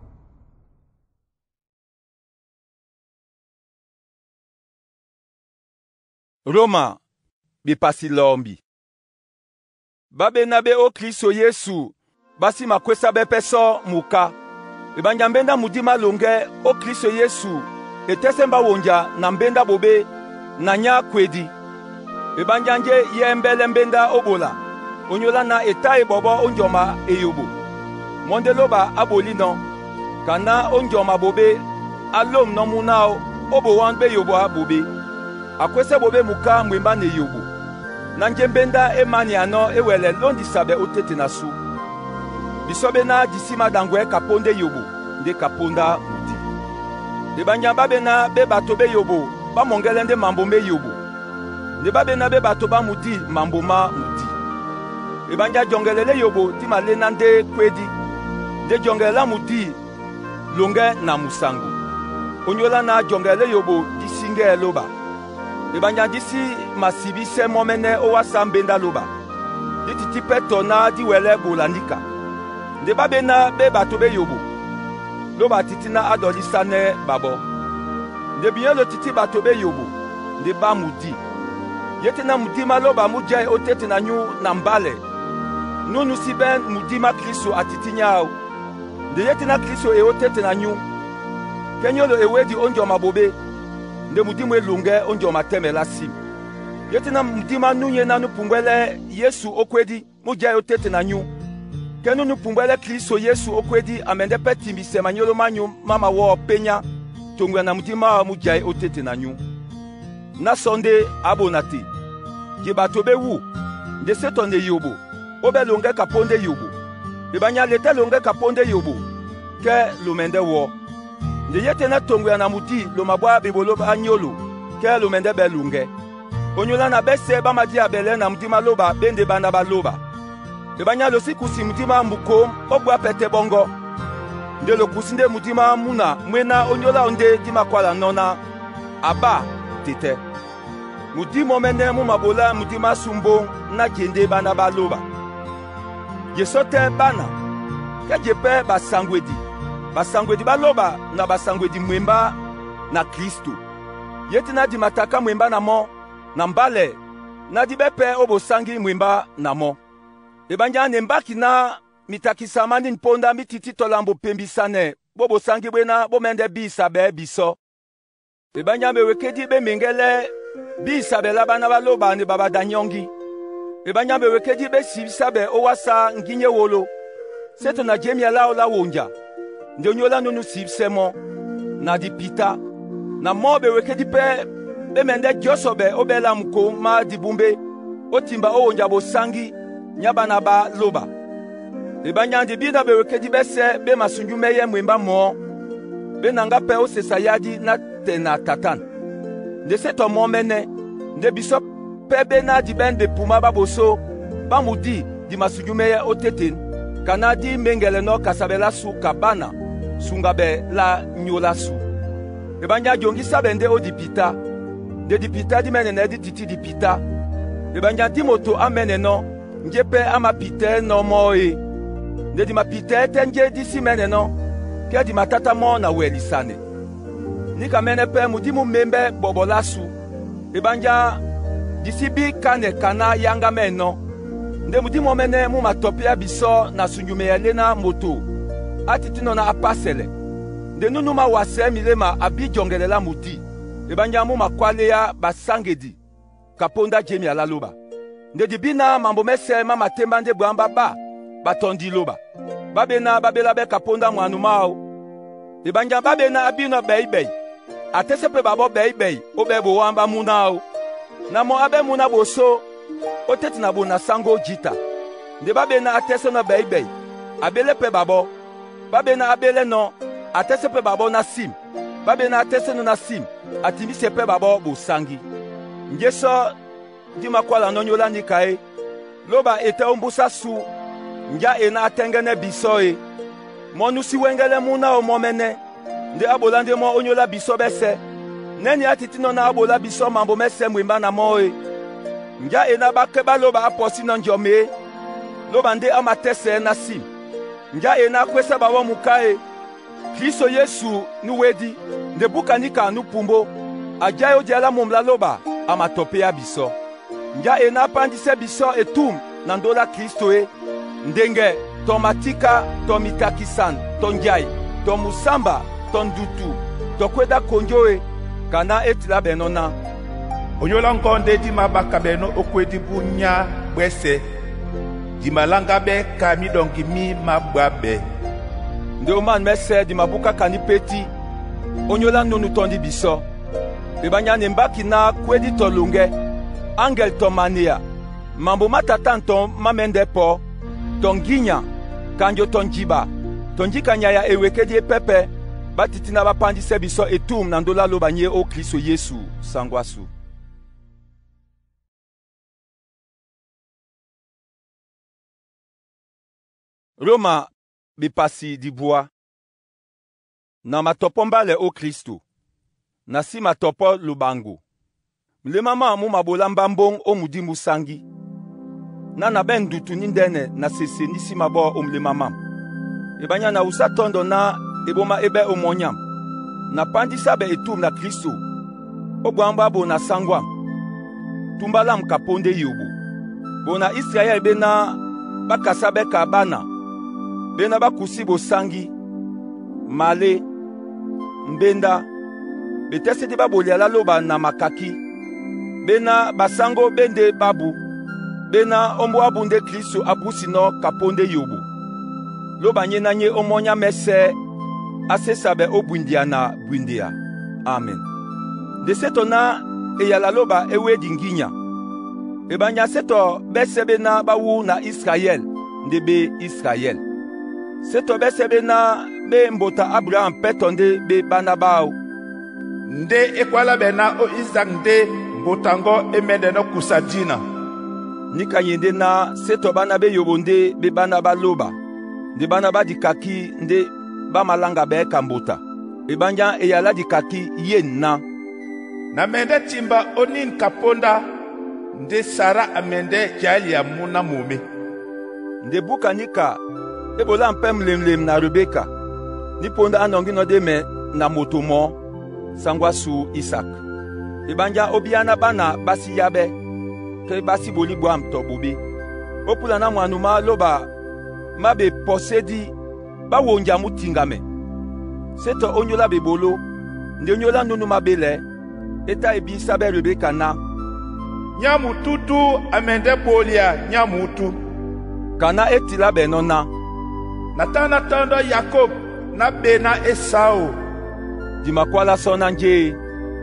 Roma bipasi lɔmbi. Babena be o Kristo Yesu basi makwesa be mpe sɔ muka. Ebanja mbenda mudi malonge o Kristo Yesu etese mba wonja na mbenda bobe na nya kwedi. Ebanja nje ye mbele mbenda obola onyola na eta ebobo onjoma eyobo. Monde loba abolino kana onjoma bobe alom no munao obowan be yobo bobe. Akwese bobe muka mwemba ne yobo. Na nje mbenda emani ano ewele londi sabe otete na su. Biso be na disi madangwe kaponde yobo nde kaponda mudi. Ebanja babe na be bato be yobo bamongele nde mambo me yobo. Nde babe na be bato ba mudi mambo ma mudi. Ebanja jongelele yobo di malena nde kwedi. Nde jongelela mudi longe na musango. Onyola na jongelele yobo disinge loba. Ebanja disi masibi se momene owasa mbenda loba. Dititi peto na diwele bolandika. Nde babe na be bato be yobo. Loba titi na adolisane babo. Nde binyolo titi bato be yobo. Nde ba mudi. Yete na mudi maloba mudjai otete na nyu na mbale. Nunu si ben mudi ma Kristo atiti nyao. Nde yete na Kristo e otete na nyu. Kenyolo ewedi onjo mabobe. Nde mudi mwe lunge onjo mateme la sim. Yete na mudi ma nunye na nupungwele Yesu okwedi mudjai otete na nyu. Kenu nupumbwele Kristo Yesu okwedi amende pe timbise manyolo manyu mama wo penya tongwa na mudi ma mudjai otete na nyu. Na sonde abonate. Je bato be wu. Nde seto ne yobo. Obe longe kaponde yobo. Ebanya lete longe kaponde yobo. Ke lomende wo. Nde yete na tongwa na mudi lo mabwa bebolo anyolo. Ke lomende be lunge. Onyola na bese ba madi abele na mudi maloba bende banda baloba. Ebanya losi kusi mudima mukom obwa pete bongo. Nde lo kusi nde mudima muna mwena onyola onde dima kwala nona aba tete. Mudi momene mu mabola mudima sumbo na jende bana baloba. Yesote bana ke jepe basangwedi. Basangwedi baloba na basangwedi mwemba na Kristo. Yeti na dimataka mwemba na mo na mbale na dibepe obosangi mwemba na mo. Ebanja nembaki na mitakisama ni mponda mititi tolambo pembisane bobosangi bwena bomende bisa be biso. Ebanja bewekedi be mengele bisa be labana baloba ne babadanyongi. Ebanja bewekedi be sibisa be owasa nginye wolo. Seto na jemia la ola wonja. Nde onyola nunu sibisemo na dipita. Na mo bewekedi pe be mende joso be obela muko ma dibumbe otimba owonja bosangi nyabana ba loba. Ebanya ndi bina bewekedi bese be masunju meye mwemba mo. Be nanga pe osesa yadi na tena tatan. Nde seto mo mene nde biso pe be na di ben be puma baboso ba mudi di masunju meye oteten. Kana di mengele no kasabela su kabana sungabe la nyola su. Ebanya jongi sabende odipita. Nde dipita di menene di titi dipita. Ebanya di moto amene no nje pe ama pite no mo e. Nde di ma pite te nje di si mene no ke di matata mo na welisane. Nika mene pe mudi mu membe bobola su. Ebanja disi bi kane kana yanga meno. Nde mudi mo mene mu matopia biso na sunjume yelena moto. Atiti no na apasele. Nde nunu ma wase milema abi jongelela mudi. Ebanja mu makwale ya basangedi. Kaponda jemi alaloba. Nde dibina mambo mese mama temba nde bwamba ba batondi loba. Ba bena ba bela bɛ kaponda mwanu mao. Ebanja ba bena abino ɓɛi-ɓɛi, atɛ́sɛ pɛ ɓaɓɔ́ ɓɛi-ɓɛi ó ɓɛ bowá ɓá múna áō. Na mɔ á ɓɛ múna ɓosó, ó tete na bo na sáŋgó jǐta. Nde ɓá ɓená á tɛ́sɛ́nɔ́ ɓɛi-ɓɛi, a ɓelɛ́ pɛ́ ɓaɓɔ́. Ɓá ɓená á ɓelɛ́nɔ̄, a tɛ́sɛ́ pɛ́ ɓaɓɔ́ ná sim. Ɓá ɓená á tɛ́sɛ́nɔ́ ná sim, a timbísɛ pɛ́ ɓaɓɔ́ bosáŋgí. Njesɔ dí makwálanɔ́ nyóla níka é. Lóba e tɛ́ ó mbúsá sú njá e ná á tɛ́ŋgɛ́nɛ́ bisɔ́ e. Mɔ́ nú sí wɛ́ŋgɛ́lɛ́ múna áō mɔ́mɛ́nɛ́, ndé á ɓolá ndé mɔ́ ónyólá bisɔ́ ɓɛ́sɛ̄. Nɛ́nɛ á titinɔ́ ná á ɓolá bisɔ́ mambo mɛ́sɛ̄ mwembá na mɔ́ e. Njá e ná ɓá kɛ́ ɓá lóba á pɔsí nɔ́ njɔm é, lóba ndé á matɛ́sɛɛ́ ná sim. Njá e ná á kwésɛ́ ɓaɓɔ́ muká e, Kliso Yesu nú wédí, nde búka níka nú pumbó, a jái ó dia lá mûm lá lóba a matɔpéá bisɔ́. Njá e ná á pándísɛ́ bisɔ́ etum na ndóla Klisto é, ndeŋgɛ tɔ matíká tɔ mitakisan tɔ njai tɔ musámba tɔ ndutu tɔ kwédá konjó e, ka ná e tilá ɓɛnɔ́ ná. Onyola ngɔndé di mabaka bɛnɔ́ ó kwedi bú nyá bwɛ́sɛ̄, di maláŋgá ɓɛ́ ka míɗɔŋgi mí máɓwá ɓɛ̄. Nde ómân mɛ́sɛ̄ di mabúká kani pétí, ónyólá nunu tɔ́ndi bisɔ́. Ɓe ɓá nyá na embáki ná kwédi tɔ loŋgɛ́, áŋgɛl tɔ manea, mambo má tatáŋ tɔ má mɛ́ndɛ́ pɔ́, tɔ ŋgínya, kanjo tɔ njiɓa, tɔ njíka nyaya e wekédí é pɛ́pɛ̄, ɓá tití ná ɓá pándísɛ́ bisɔ́ etum na ndóla lóba nyé ó Kliso Yesu sáŋgó ásu. Roma bipasi dibwá. Na matɔpɔ́ mbálɛ ó Kristo, na sí matɔpɔ́ lubango. Muléma máō mú mabolá mbámbóŋ ó mudímbu sáŋgí. Na na ɓɛ́ ndutu ní ndɛ́nɛ na sese ní sí mabɔ́ ó muléma mám. Ebanya na wusa tɔ́ndɔ ná ebóma é ɓɛ́ ó mɔ́ nyám. Na pándísá ɓɛ etum na Kristo, ó bwǎŋ ɓá bo na sáŋgó ám. Túmbá lâmu ka póndá eyoɓo. Bo na Israɛl ɓéná ɓá kasá ɓɛ́ ka ɓána, ɓéná ɓá kusí bosáŋgí, malé, mbéndá, betɛ́sɛ́dí ɓá bolia lá lóba na makakí, ɓéná basáŋgó ɓé ndé ɓábū, ɓéná ó mbóa ábū ndé Kliso a búsinɔ́ ka póndá eyoɓo. Lóba nyé ná nyé ó mɔ́ nyá mɛ́sɛ̄ á sésa ɓɛ ó bwindea na bwindea. Amen. Nde sétɔ ná eyala lóba é wédi ŋgínya. Ebanya sétɔ ɓɛ́sɛ̄ ɓéná ɓá wú na Israɛl ndé ɓé Israɛl. Sétɔ ɓɛ́sɛ̄ ɓéná ɓé mbota Abraham pɛ́ tɔ ndé ɓé ɓána ɓáō. Ndé é kwálá ɓɛ ná ó Izaak ndé mbota ŋgɔ́ é mɛ́ndɛnɔ́ kusa dina. Níka ye ndé ná sétɔ ɓána ɓé yoɓo ndé ɓé ɓána ɓá lóba, nde ɓána ɓá dikakí ndé ɓá maláŋga ɓɛɛ́ ka mbota. Ebanja eyala dikakí ye ná. Na mɛndɛ́ timba ó nín ka póndá, ndé Sara a mɛndɛ́ jalia múná momé. Nde búka níka é bolâ pɛ́ mlemlem na Rebeka, ní póndá á nɔŋgínɔ́ dé mɛ na moto mɔɔ́, sáŋgó ásu Isak. Ebanja ó bíáná ɓána ɓá sí yáɓɛ́, kɛ ɓá sí bolí bwâm tɔ ɓoɓé. Ó púla ná mwanu má lóba má bepɔsédí ɓá wonja mú tiŋgamɛ. Sétɔ ónyólá beboló, nde ónyólá nunu má ɓélɛɛ́, é tá e bísá ɓɛ́ Rebeka ná. Nyá mutútú a mɛndɛ́ ɓolia nyá mutú. Ka ná é tilá ɓɛnɔ́ ná. Na tá ná tɔ́ndɔ́ Yakob ná ɓená Ésaú. Di makwálá sɔ́ ná njé e,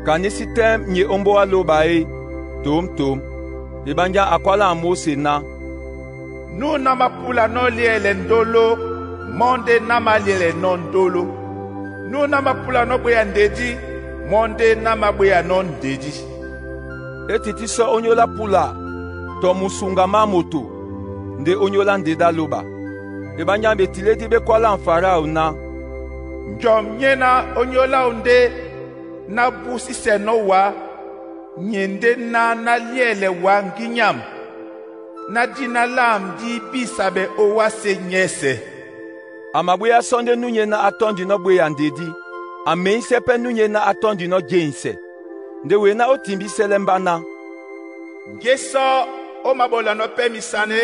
ka ní sí tɛ́m nye ó mbóa lóba é, tǒmtǒm. Ebanja a kwálá Móse ná. Nú ná mapúlanɔ́ liɛlɛ ndóló, mɔ́ ndé ná māliɛlɛnɔ́ ndóló. Nú ná mapúlanɔ́ ɓwéya ndedí, mɔ́ ndé ná māɓwéyanɔ́ ndedí. É tití sɔ́ ónyólá pula tɔ musuŋga má moto, nde ónyólá ndedá lóba. Ebanja betilédí ɓé kwálá Farao ná. Njɔm nyé ná ónyólá ndé ná búsísɛnɔ́ wá, nye ndé ná ná liɛlɛ wá ŋgínyam, ná dina lâm dí bísa ɓɛ ó wásē nyɛ́sɛ̄. A mabwéyá sɔ́ ndé nú nye ná á tɔ́ndinɔ́ ɓwéya ndedí, a meyísɛ́ pɛ́ nú nye ná á tɔ́ndinɔ́ jéiŋsɛ. Nde wee ná ó timbísɛ́lɛ́ mbá ná. Njé sɔ́ ó maɓolanɔ́ pɛ́ misane,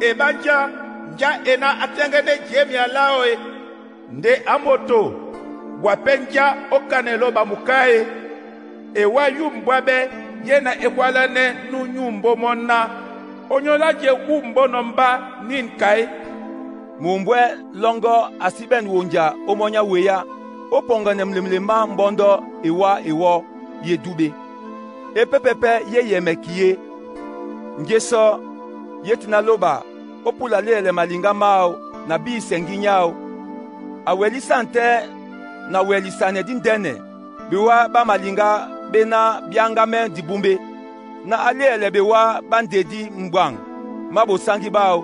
ebánjá njá e ná á tɛ́ŋgɛ́nɛ́ jěmea láō e, nde á moto, bwa pɛ́ njá ó kanɛ lóba muká e. E wá yúm bwá ɓɛ́ yé na e kwálánɛ́ nú nyúmbó mɔ́ ná, ónyólá je wúmbónɔ̄ mbá nín kaé. Mumbwɛ lɔ́ŋgɔ́ a sí ɓɛ̂n wonja ómɔ́ nyá weyá ó pɔŋganɛ mlemle má mbɔ́ndɔ́ ewá ewɔ́ ye dúɓe. E pɛ́pɛ́pɛ́ yé yɛmɛ kii é. Njesɔ yé tina lóba ó pula léɛlɛ maliŋgá máō na bísɛŋgí nyáō. A wɛlí sântɛ́ na wɛlisanɛ díndɛ́nɛ bewá ɓá maliŋgá ɓéná ɓíáŋgámɛ́ dibúmbé, ná á léɛlɛ bewá ɓá ndedí mbwaŋ má bosáŋgí báō.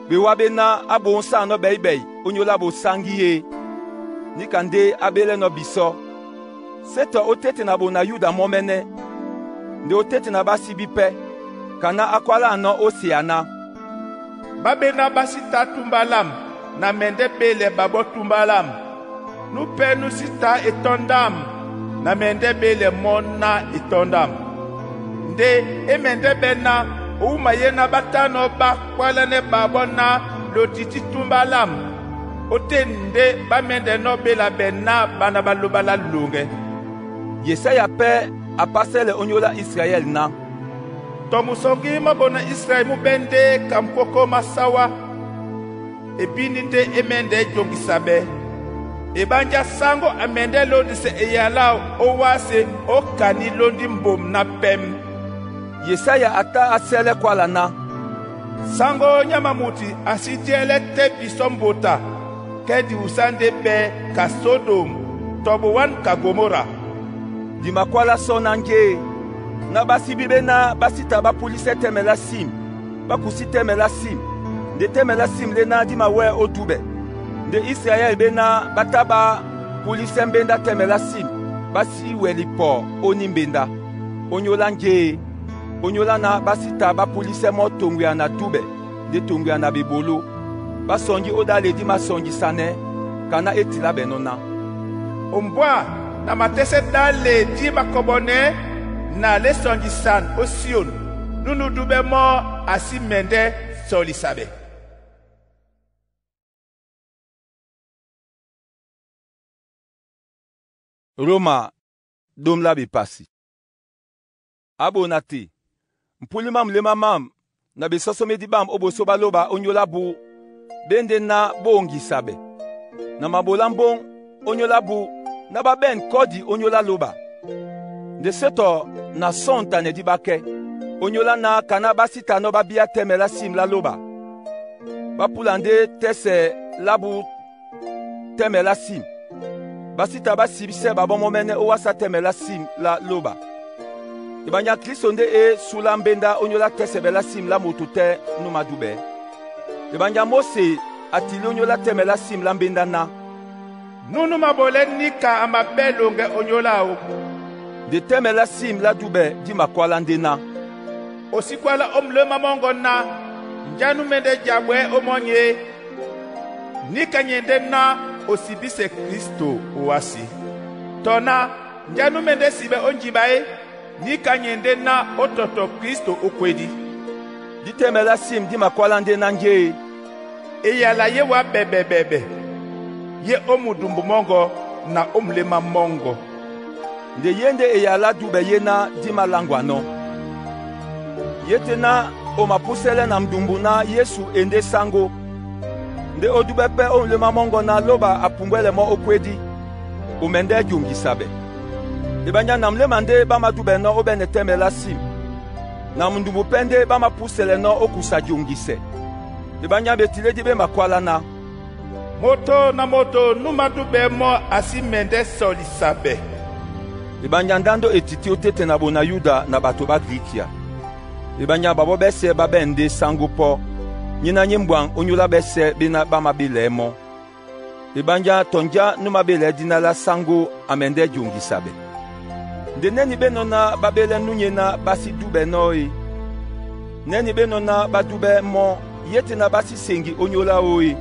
Bewá ɓéná á ɓoónsáanɔ́ ɓɛ̌y-ɓɛy ónyólá bosáŋgí é, níka ndé á ɓélɛ́nɔ̄ bisɔ́. Sé tɔ ó téte na bona Yuda mɔ́mɛ́nɛ́, nde ó téte na ɓásíbí pɛ́, ka ná á kwáláanɔ́ ó seya ná, Ɓá ɓéná ɓá sí tá túmbá lâm na mɛ ndɛ́ ɓélɛ ɓaɓɔ́ túmbá lâm. Nú pɛ́ nú sí tá etɔ́ ndám̀ na mɛ ndɛ́ ɓélɛ mɔ́ ná etɔ́ ndám̀. Nde e mɛndɛ́ ɓɛ́ ná o wúma yé ná ɓá tánɔ̄ ɓá kwálánɛ́ ɓaɓɔ́ ná lotiti túmbá lâm̀, ótên ndé ɓá mɛ́ndɛnɔ́ ɓéla ɓɛ ná ɓána ɓá lóɓá lá loŋgɛ. Yesaya pɛ́ a pásɛlɛ ónyólá Israyɛl ná: Tɔ musɔŋgí má bona Israɛl mú ɓɛ́ ndé ka mkwókó má sáwá. E bíní ndé é mɛ́ndɛ́ joŋgisa ɓɛ̄. E ɓánjá sáŋgó a mɛndɛ́ lóndisɛ eyá láō ó wásē ó kaní lóndí mbom ná pɛ́m. Yesaya a tá á sɛ́lɛ́ kwála ná: Sáŋgó nyá mamuti a sí jɛ́lɛ́ tɛ́ bisɔ́ mbota kɛ́ diwusá ndé ɓɛ́ ka Sodom tɔ bowán ka Gomora. Di makwálá sɔ́ ná njé e, ná ɓásíbí ɓéná ɓá sí ta ɓá púlisɛ tɛ́mɛ lá sim, ɓá kusí tɛ́mɛ lá sim, nde tɛ́mɛ lá sim léná dí mawɛ́ ó dúɓɛ. Nde Israyɛl ɓéná ɓá tá ɓá púlisɛ́ mbéndá tɛ́mɛ lá sim, ɓá sí wɛli pɔ ó ní mbenda. Ónyólá njé e, ónyólá ná ɓá sí ta ɓá púlisɛ́ mɔ́ toŋgoya na dúɓɛ nde toŋgoya na ɓeɓoló. Ɓá sɔnjí ó ɗále dí masɔnjisanɛ ka ná é tilá ɓɛ̀ nɔ́ ná. Ombwâ na matɛ́sɛ́ ɗále dí makɔbɔnɛ́ na lé sɔnjisan ó Síon, núnú dúɓɛ́ mɔ́ a sí mɛndɛ́ sɔlisa ɓɛ. Roma dom lá bepasi. A bona te, mpuli má muléma mám na besɔsɔmedi bám ó bosó ɓá lóba ónyólá bú ɓé ndé ná bôŋgisa ɓɛ. Na mabolá mbóŋ ónyólá bú ná ɓá ɓɛ̂n kɔ́di ónyólá lóba. Nde sé tɔ na sɔ̂ŋ tanɛ dí ɓákɛ́. Ónyólá ná ka ná ɓá sí tanɔ́ ɓá bíá tɛ́mɛ lá sim lá lóba. Ɓá púla ndé tɛ́sɛ lá bú tɛ́mɛ lá sim. Ɓá sí ta ɓá sibísɛ́ ɓaɓɔ́ mɔ́mɛ́nɛ́ ó wásá tɛ́mɛ lá sim lá lóba. Ebanya Kristo ndé e súlá mbéndá ónyólá tɛ́sɛbɛ lá sim lá moto tɛ́ nú madúɓɛ́. Ebanya Móse a tilí ónyólá tɛ́mɛ lá sim lá mbéndá ná: Núnú mabolɛ́ níka a maɓɛ́ loŋgɛ ónyóláō. Nde tɛ́mɛ lá sim lá dúɓɛ dí makwálá ndé ná: O sí kwálá ó muléma mɔ́ŋgɔ́ ná, Njá nú mɛ́ndɛ́ jabwɛ̌ ómɔ́ny é. Níka nyɛ ndé ná o sibísɛ Kristo owásí. Tɔ ná njá nú mɛndɛ́ siɓɛ ó njiɓa é, níka nyɛ ndé ná ó tɔtɔ Kristo ó kwédí. Dí tɛ́mɛ lá sim dí makwálá ndé ná njé e: Eyala yé wá ɓɛɓɛɓɛɓɛ, yé ó mudumbu mɔ́ŋgɔ na ó muléma mɔ́ŋgɔ. Nde yé ndé eyala lá dúɓɛ yé ná dí māláŋgwanɔ́. Yé tɛ́ ná o mapúsɛ́lɛ́ na mdumbu ná Yesu e ndé sáŋgó. Ndé ó dúɓɛ́ pɛ́ ó muléma mɔ́ŋgɔ ná lóba a pumbwɛ́lɛ mɔ́ ó kwédí, o mɛndɛ́ joŋgisa ɓɛ. Ebanya na muléma ndé ɓá madúɓɛnɔ́ ó ɓɛ́nɛ tɛ́mɛ lá sim, na mudumbu pɛ́ ndé ɓá mapúsɛlɛnɔ́ ó kusa joŋgisɛ. Ebanya ɓetiledi ɓé makwálá ná: Moto na moto nú madúɓɛ́ mɔ́ a sí mɛndɛ́ sɔlisa ɓɛ. Ebanya ndándo e tití ó tete na bona Yuda na bato ɓá Grikia. Ebanya ɓaɓɔ́ ɓɛ́sɛ̄ ɓá ɓɛ̂n ndé sáŋgó pɔ́, nyéná nyé mbwaŋ ónyólá ɓɛ́sɛ̄ ɓéná ɓá māɓélɛɛ́ mɔ́. Ebanja tɔ njá nú māɓélɛɛ́ díná lá sáŋgó a mɛndɛ́ joŋgisa ɓɛ. Nde nɛ́nī ɓénɔ̄ ná ɓá ɓélɛ́ núnyéná ɓá sí dúɓɛnɔ́ e? Nɛ́nī ɓénɔ̄ ná ɓá dúɓɛ́ mɔ́ yé tɛ́ ná ɓá sí seŋgi ónyóláō e?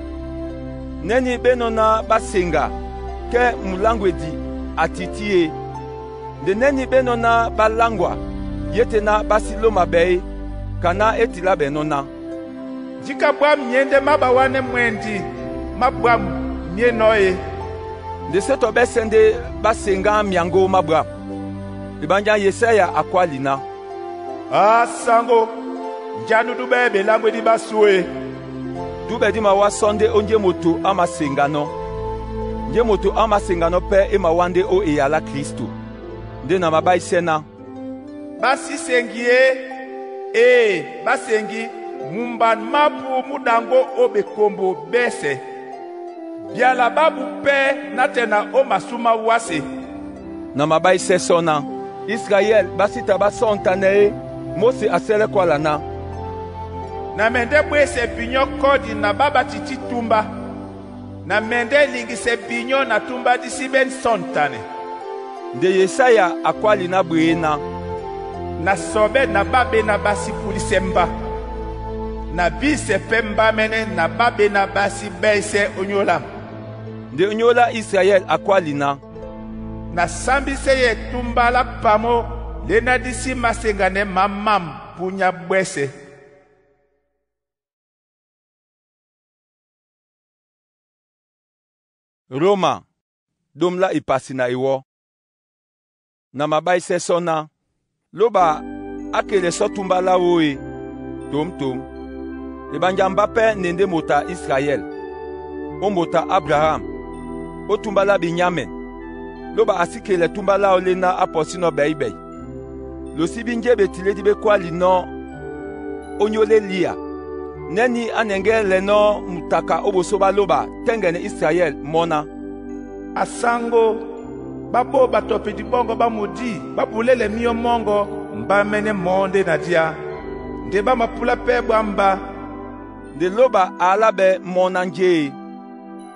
Nɛ́nī ɓénɔ̄ ná ɓá seŋga kɛ́ muláŋgwedi a tití e? Nde nɛ́nī ɓénɔ̄ ná ɓá láŋgwa yé tɛ́ ná ɓá sí lóma ɓɛ́ é, ka ná é tilá ɓɛ̀ nɔ́ ná. Jǐta bwâm myěndé má ɓawánɛ́ mwɛndi má bwâm myénɔ̄ e. Nde sé tɔ ɓɛ́sɛ̄ ndé ɓá seŋgá myaŋgó má bwâm. Ebanja Yesaya a kwáli ná: Á sáŋgó, njá nú dúɓɛ́ ɓeláŋgwedi ɓásū e. Dúbɛ dí mawá sɔ ndé ó njé moto á maseŋganɔ́. Njé moto á maseŋganɔ́ pɛ́ e mawá ndé ó eyá lá Klisto. Ndé na mabáisɛ́ ná: Ɓá sí seŋgi e, ee, ɓá seŋgí mumban mápú mú ɗaŋgó ó ɓekombo ɓɛ́sɛ̄. Byala ɓábú pɛ́ nátɛna ó masú má wásē. Na mabáisɛ́ sɔ ná: Israyɛl ɓá sí ta ɓá sɔ́ŋtanɛ é. Móse a sɛlɛ kwala ná: Na mɛ ndɛ́ ɓwésɛ binyɔ́ kɔ́di na ɓá ɓá tití túmbá. Na mɛ ndɛ́ liŋgisɛ binyɔ́ na túmbá dí sí ɓɛ́n sɔ́ŋtanɛ. Nde Yesaya a kwáli ná bwee ná: Na sɔɓɛ́ na ɓá ɓéná ɓá sí púlisɛ mbá. Na bísɛ pɛ́ mbámɛ́nɛ́ na ɓá ɓéná ɓá sí ɓɛ́ysɛ́ ónyólám. Nde ónyólá Israyɛl a kwáli ná: Na sámbísɛ yɛ túmbá lá pamó léná dí sí māseŋganɛ mǎ mâm púnyá ɓwɛ́sɛ̄. Roma, ɗôm lá epasi na ewɔ́. Na mabáisɛ́ sɔ ná: Lóba á kelɛ sɔ túmbá láō e? Tǒmtǒm. Eɓanja mbá pɛ́ ne ndé moto a Israyɛl, ó moto a Abraham, ó túmbá lá benyámɛn. Lóba a sí kelɛ túmbá láō léná á pɔsínɔ́ ɓɛ̌y-ɓɛ̌y. Losí bí njé betilédi bé kwáli nɔ́ ónyólá Eliya, nɛ́nī á nɛŋgɛ́ lɛnɔ́ mutaka ó ɓosó ɓá lóba tɛ́ŋgɛnɛ Israyɛl mɔ́ ná: A saŋgó ɓá ɓô ɓatɔpedi ɓɔ́ŋgɔ̄ ɓá mudî ɓá bulɛ́lɛ míyɔ mɔ́ŋgɔ̄ mbámɛ́nɛ́ mɔɔ́ ndé na díá, ndé ɓá mapúlá pɛ́ ɓwǎm̀bá. Nde lóba a alá ɓɛ́ mɔ́ ná njé e?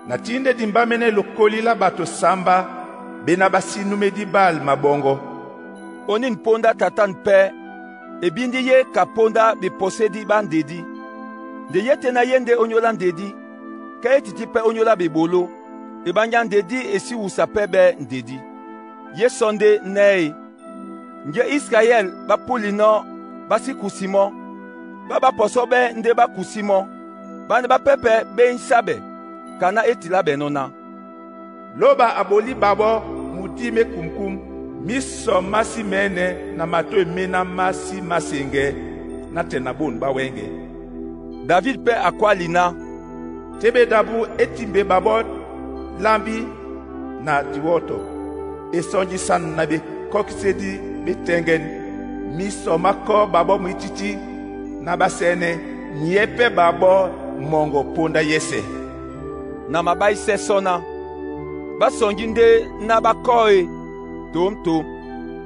Na tí ndé dimbámɛ́nɛ́ lokóli lá ɓato samba ɓéná ɓá sí númedi Baal maɓɔŋgɔ. Onín póndá tatân pɛ́ e bí ndé yé ka póndá bepɔsédi ɓá ndedí. Nde yé tɛ́ ná yé ndé ónyólá ndedí, kɛ́ yé tití pɛ́ ónyólá ɓeɓoló. Eɓánjá ndedí e sí wusa pɛ́ ɓɛ́ ndedí. Yé sɔ ndé nɛ́ e? Njé Israyɛl ɓá púlinɔ́ ɓá sí kusi mɔ́. Ɓá ɓá pɔsɔ́ ɓɛ́ ndé ɓá kusí mɔ́. Ɓánɛ́ ɓá pɛ́pɛ ɓéñsáɓɛ̀ ka ná é tilá ɓɛ̀ nɔ́ ná: Lóba a ɓolí ɓaɓɔ́ mudí mékumkúm, mísɔ má sí mɛ̌nɛ́ na matôy méná má sí māseŋgɛ nátɛna bôn ɓá wɛ́ŋgɛ. David pɛ́ a kwáli ná: Té ɓé ɗábú é timbe ɓaɓɔ́ lámbí na diwɔ́tɔ. E sɔnjisan na ɓekɔ́kísédí ɓé tɛ́ŋgɛ́n. Mísɔ má kɔ́ ɓaɓɔ́ mwítítí ná ɓá sɛ́nɛ́ nyɛ́ pɛ́ ɓaɓɔ́ mɔŋgɔ póndá yɛ́sɛ̄. Na mabáisɛ́ sɔ ná: Ɓá sɔnjí ndé ná ɓá kɔ́ e? Tǒmtǒm.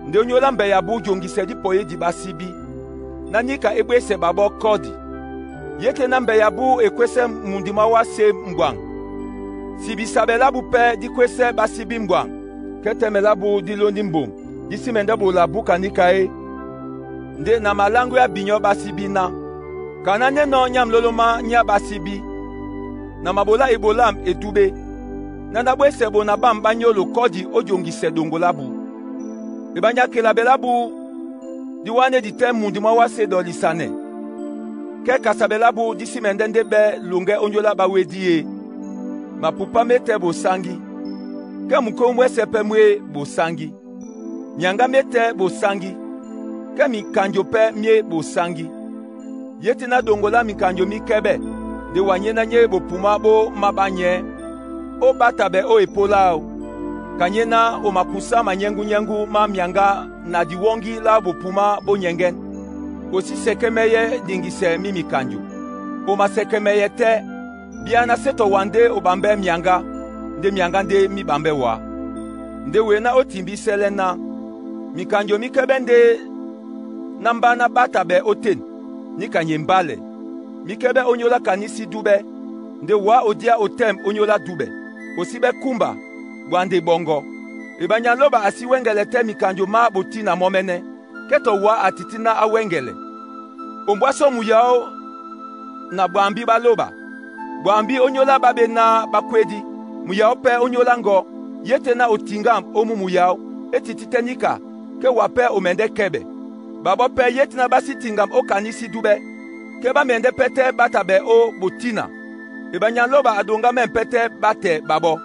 Nde ónyólá mbɛyabú joŋgisɛ dí pɔyédi ɓá síbí, ná níka é ɓwésɛ ɓaɓɔ́ kɔ́di. Yé tɛ́ ná mbɛyabú e kwésɛ́ mundi mwá wásē m̀ɓwaŋ. Sibi sabɛ lábú pɛ́ dí kwésɛ́ ɓá síbí m̀ɓwaŋ, kɛ́ tɛ́mɛ lábú dí lóndí mbom, dí sí mɛndɛ́ ɓola búka níka é. Ndé na maláŋgwéá binyɔ́ ɓá síbí ná. Ka ná nɛ́nɔ́ nyámlóló má nyá ɓá síbí. Na maɓolá eɓolâm e dúɓé. Ná ná ɓwésɛ ɓona ɓâm ɓá nyólo kɔ́di ó joŋgisɛ ɗoŋgo lábū. Eɓánjá kelabɛ lábū dí wánédi tɛ́ mundi mwá wásē ɗɔlisanɛ. Kɛ́ kasabɛ lábū dí sí mɛndɛ́ ndé ɓɛ́ loŋgɛ́ ónyólá ɓáwédí e. Mapupá má e tɛ́ bosáŋgí, kɛ́ mukómú mwɛ́sɛ̄ pɛ́ mú e bosáŋgí. Myaŋgá mi e tɛ́ bosáŋgí, kɛ́ mikanjo pɛ́ mí e bosáŋgí. Yé tɛ́ ná ɗoŋgo lá mikanjo mí kɛ́ɓɛ́, nde wa nyéná nyé bopumá ɓó máɓá nyɛ́, ó ɓátabɛ ó epó láō. Ka nyéná o makusá manyɛ́ŋgúnyɛ́ŋgú má myaŋgá na diwɔ́ŋgí lá bopumá bó nyɛŋgɛ́n. O sí sɛkɛmɛyɛ́ diŋgisɛ mí mikanjo. O masɛkɛmɛyɛ tɛ́, bíáná sé tɔ wa ndé o ɓambɛ́ myaŋgá, ndé myaŋgá ndé mí ɓambɛ́ wá. Nde wee ná ó timbísɛ́lɛ́ ná: mikanjo mí kɛ́ɓɛ́ ndé ná mbá ná ɓátabɛ ótên, níka nye mbálɛ. Mí kɛ́ɓɛ́ ónyólá kanísí dúɓɛ́, nde wǎ o díá o tɛ̂m ónyólá dúɓɛ. O sí ɓɛ́ kúmba, ɓwa nde ɓɔŋgɔ. Eɓanya lóba a sí wɛ́ŋgɛlɛ tɛ́ mikanjo má botína mɔ́mɛ́nɛ́, kɛ́ tɔ wǎ a tití ná á wɛ́ŋgɛlɛ. O mbwásɔ́ muyáó na ɓwambí ɓá lóba. Ɓwambí ónyólá ɓá ɓé náá ɓá kwédí, muyáó pɛ́ ónyólá ŋgɔ́. Yé tɛ́ ná o tiŋgâm ó mú muyáó, é tití tɛ́ níka, kɛ́ wa pɛ́ o mɛndɛ́ kɛ́ɓɛ̀. Ɓaɓɔ́ pɛ́ yé tɛ́ ná ɓá sí tiŋgam ó kanísí dúɓɛ́, kɛ́ ɓá mɛndɛ́ pɛ́ tɛ́ ɓátabɛ ó botína. Eɓanya lóba a ɗoŋgá mɛ̂m pɛ́ tɛ́ ɓátɛ ɓaɓɔ́.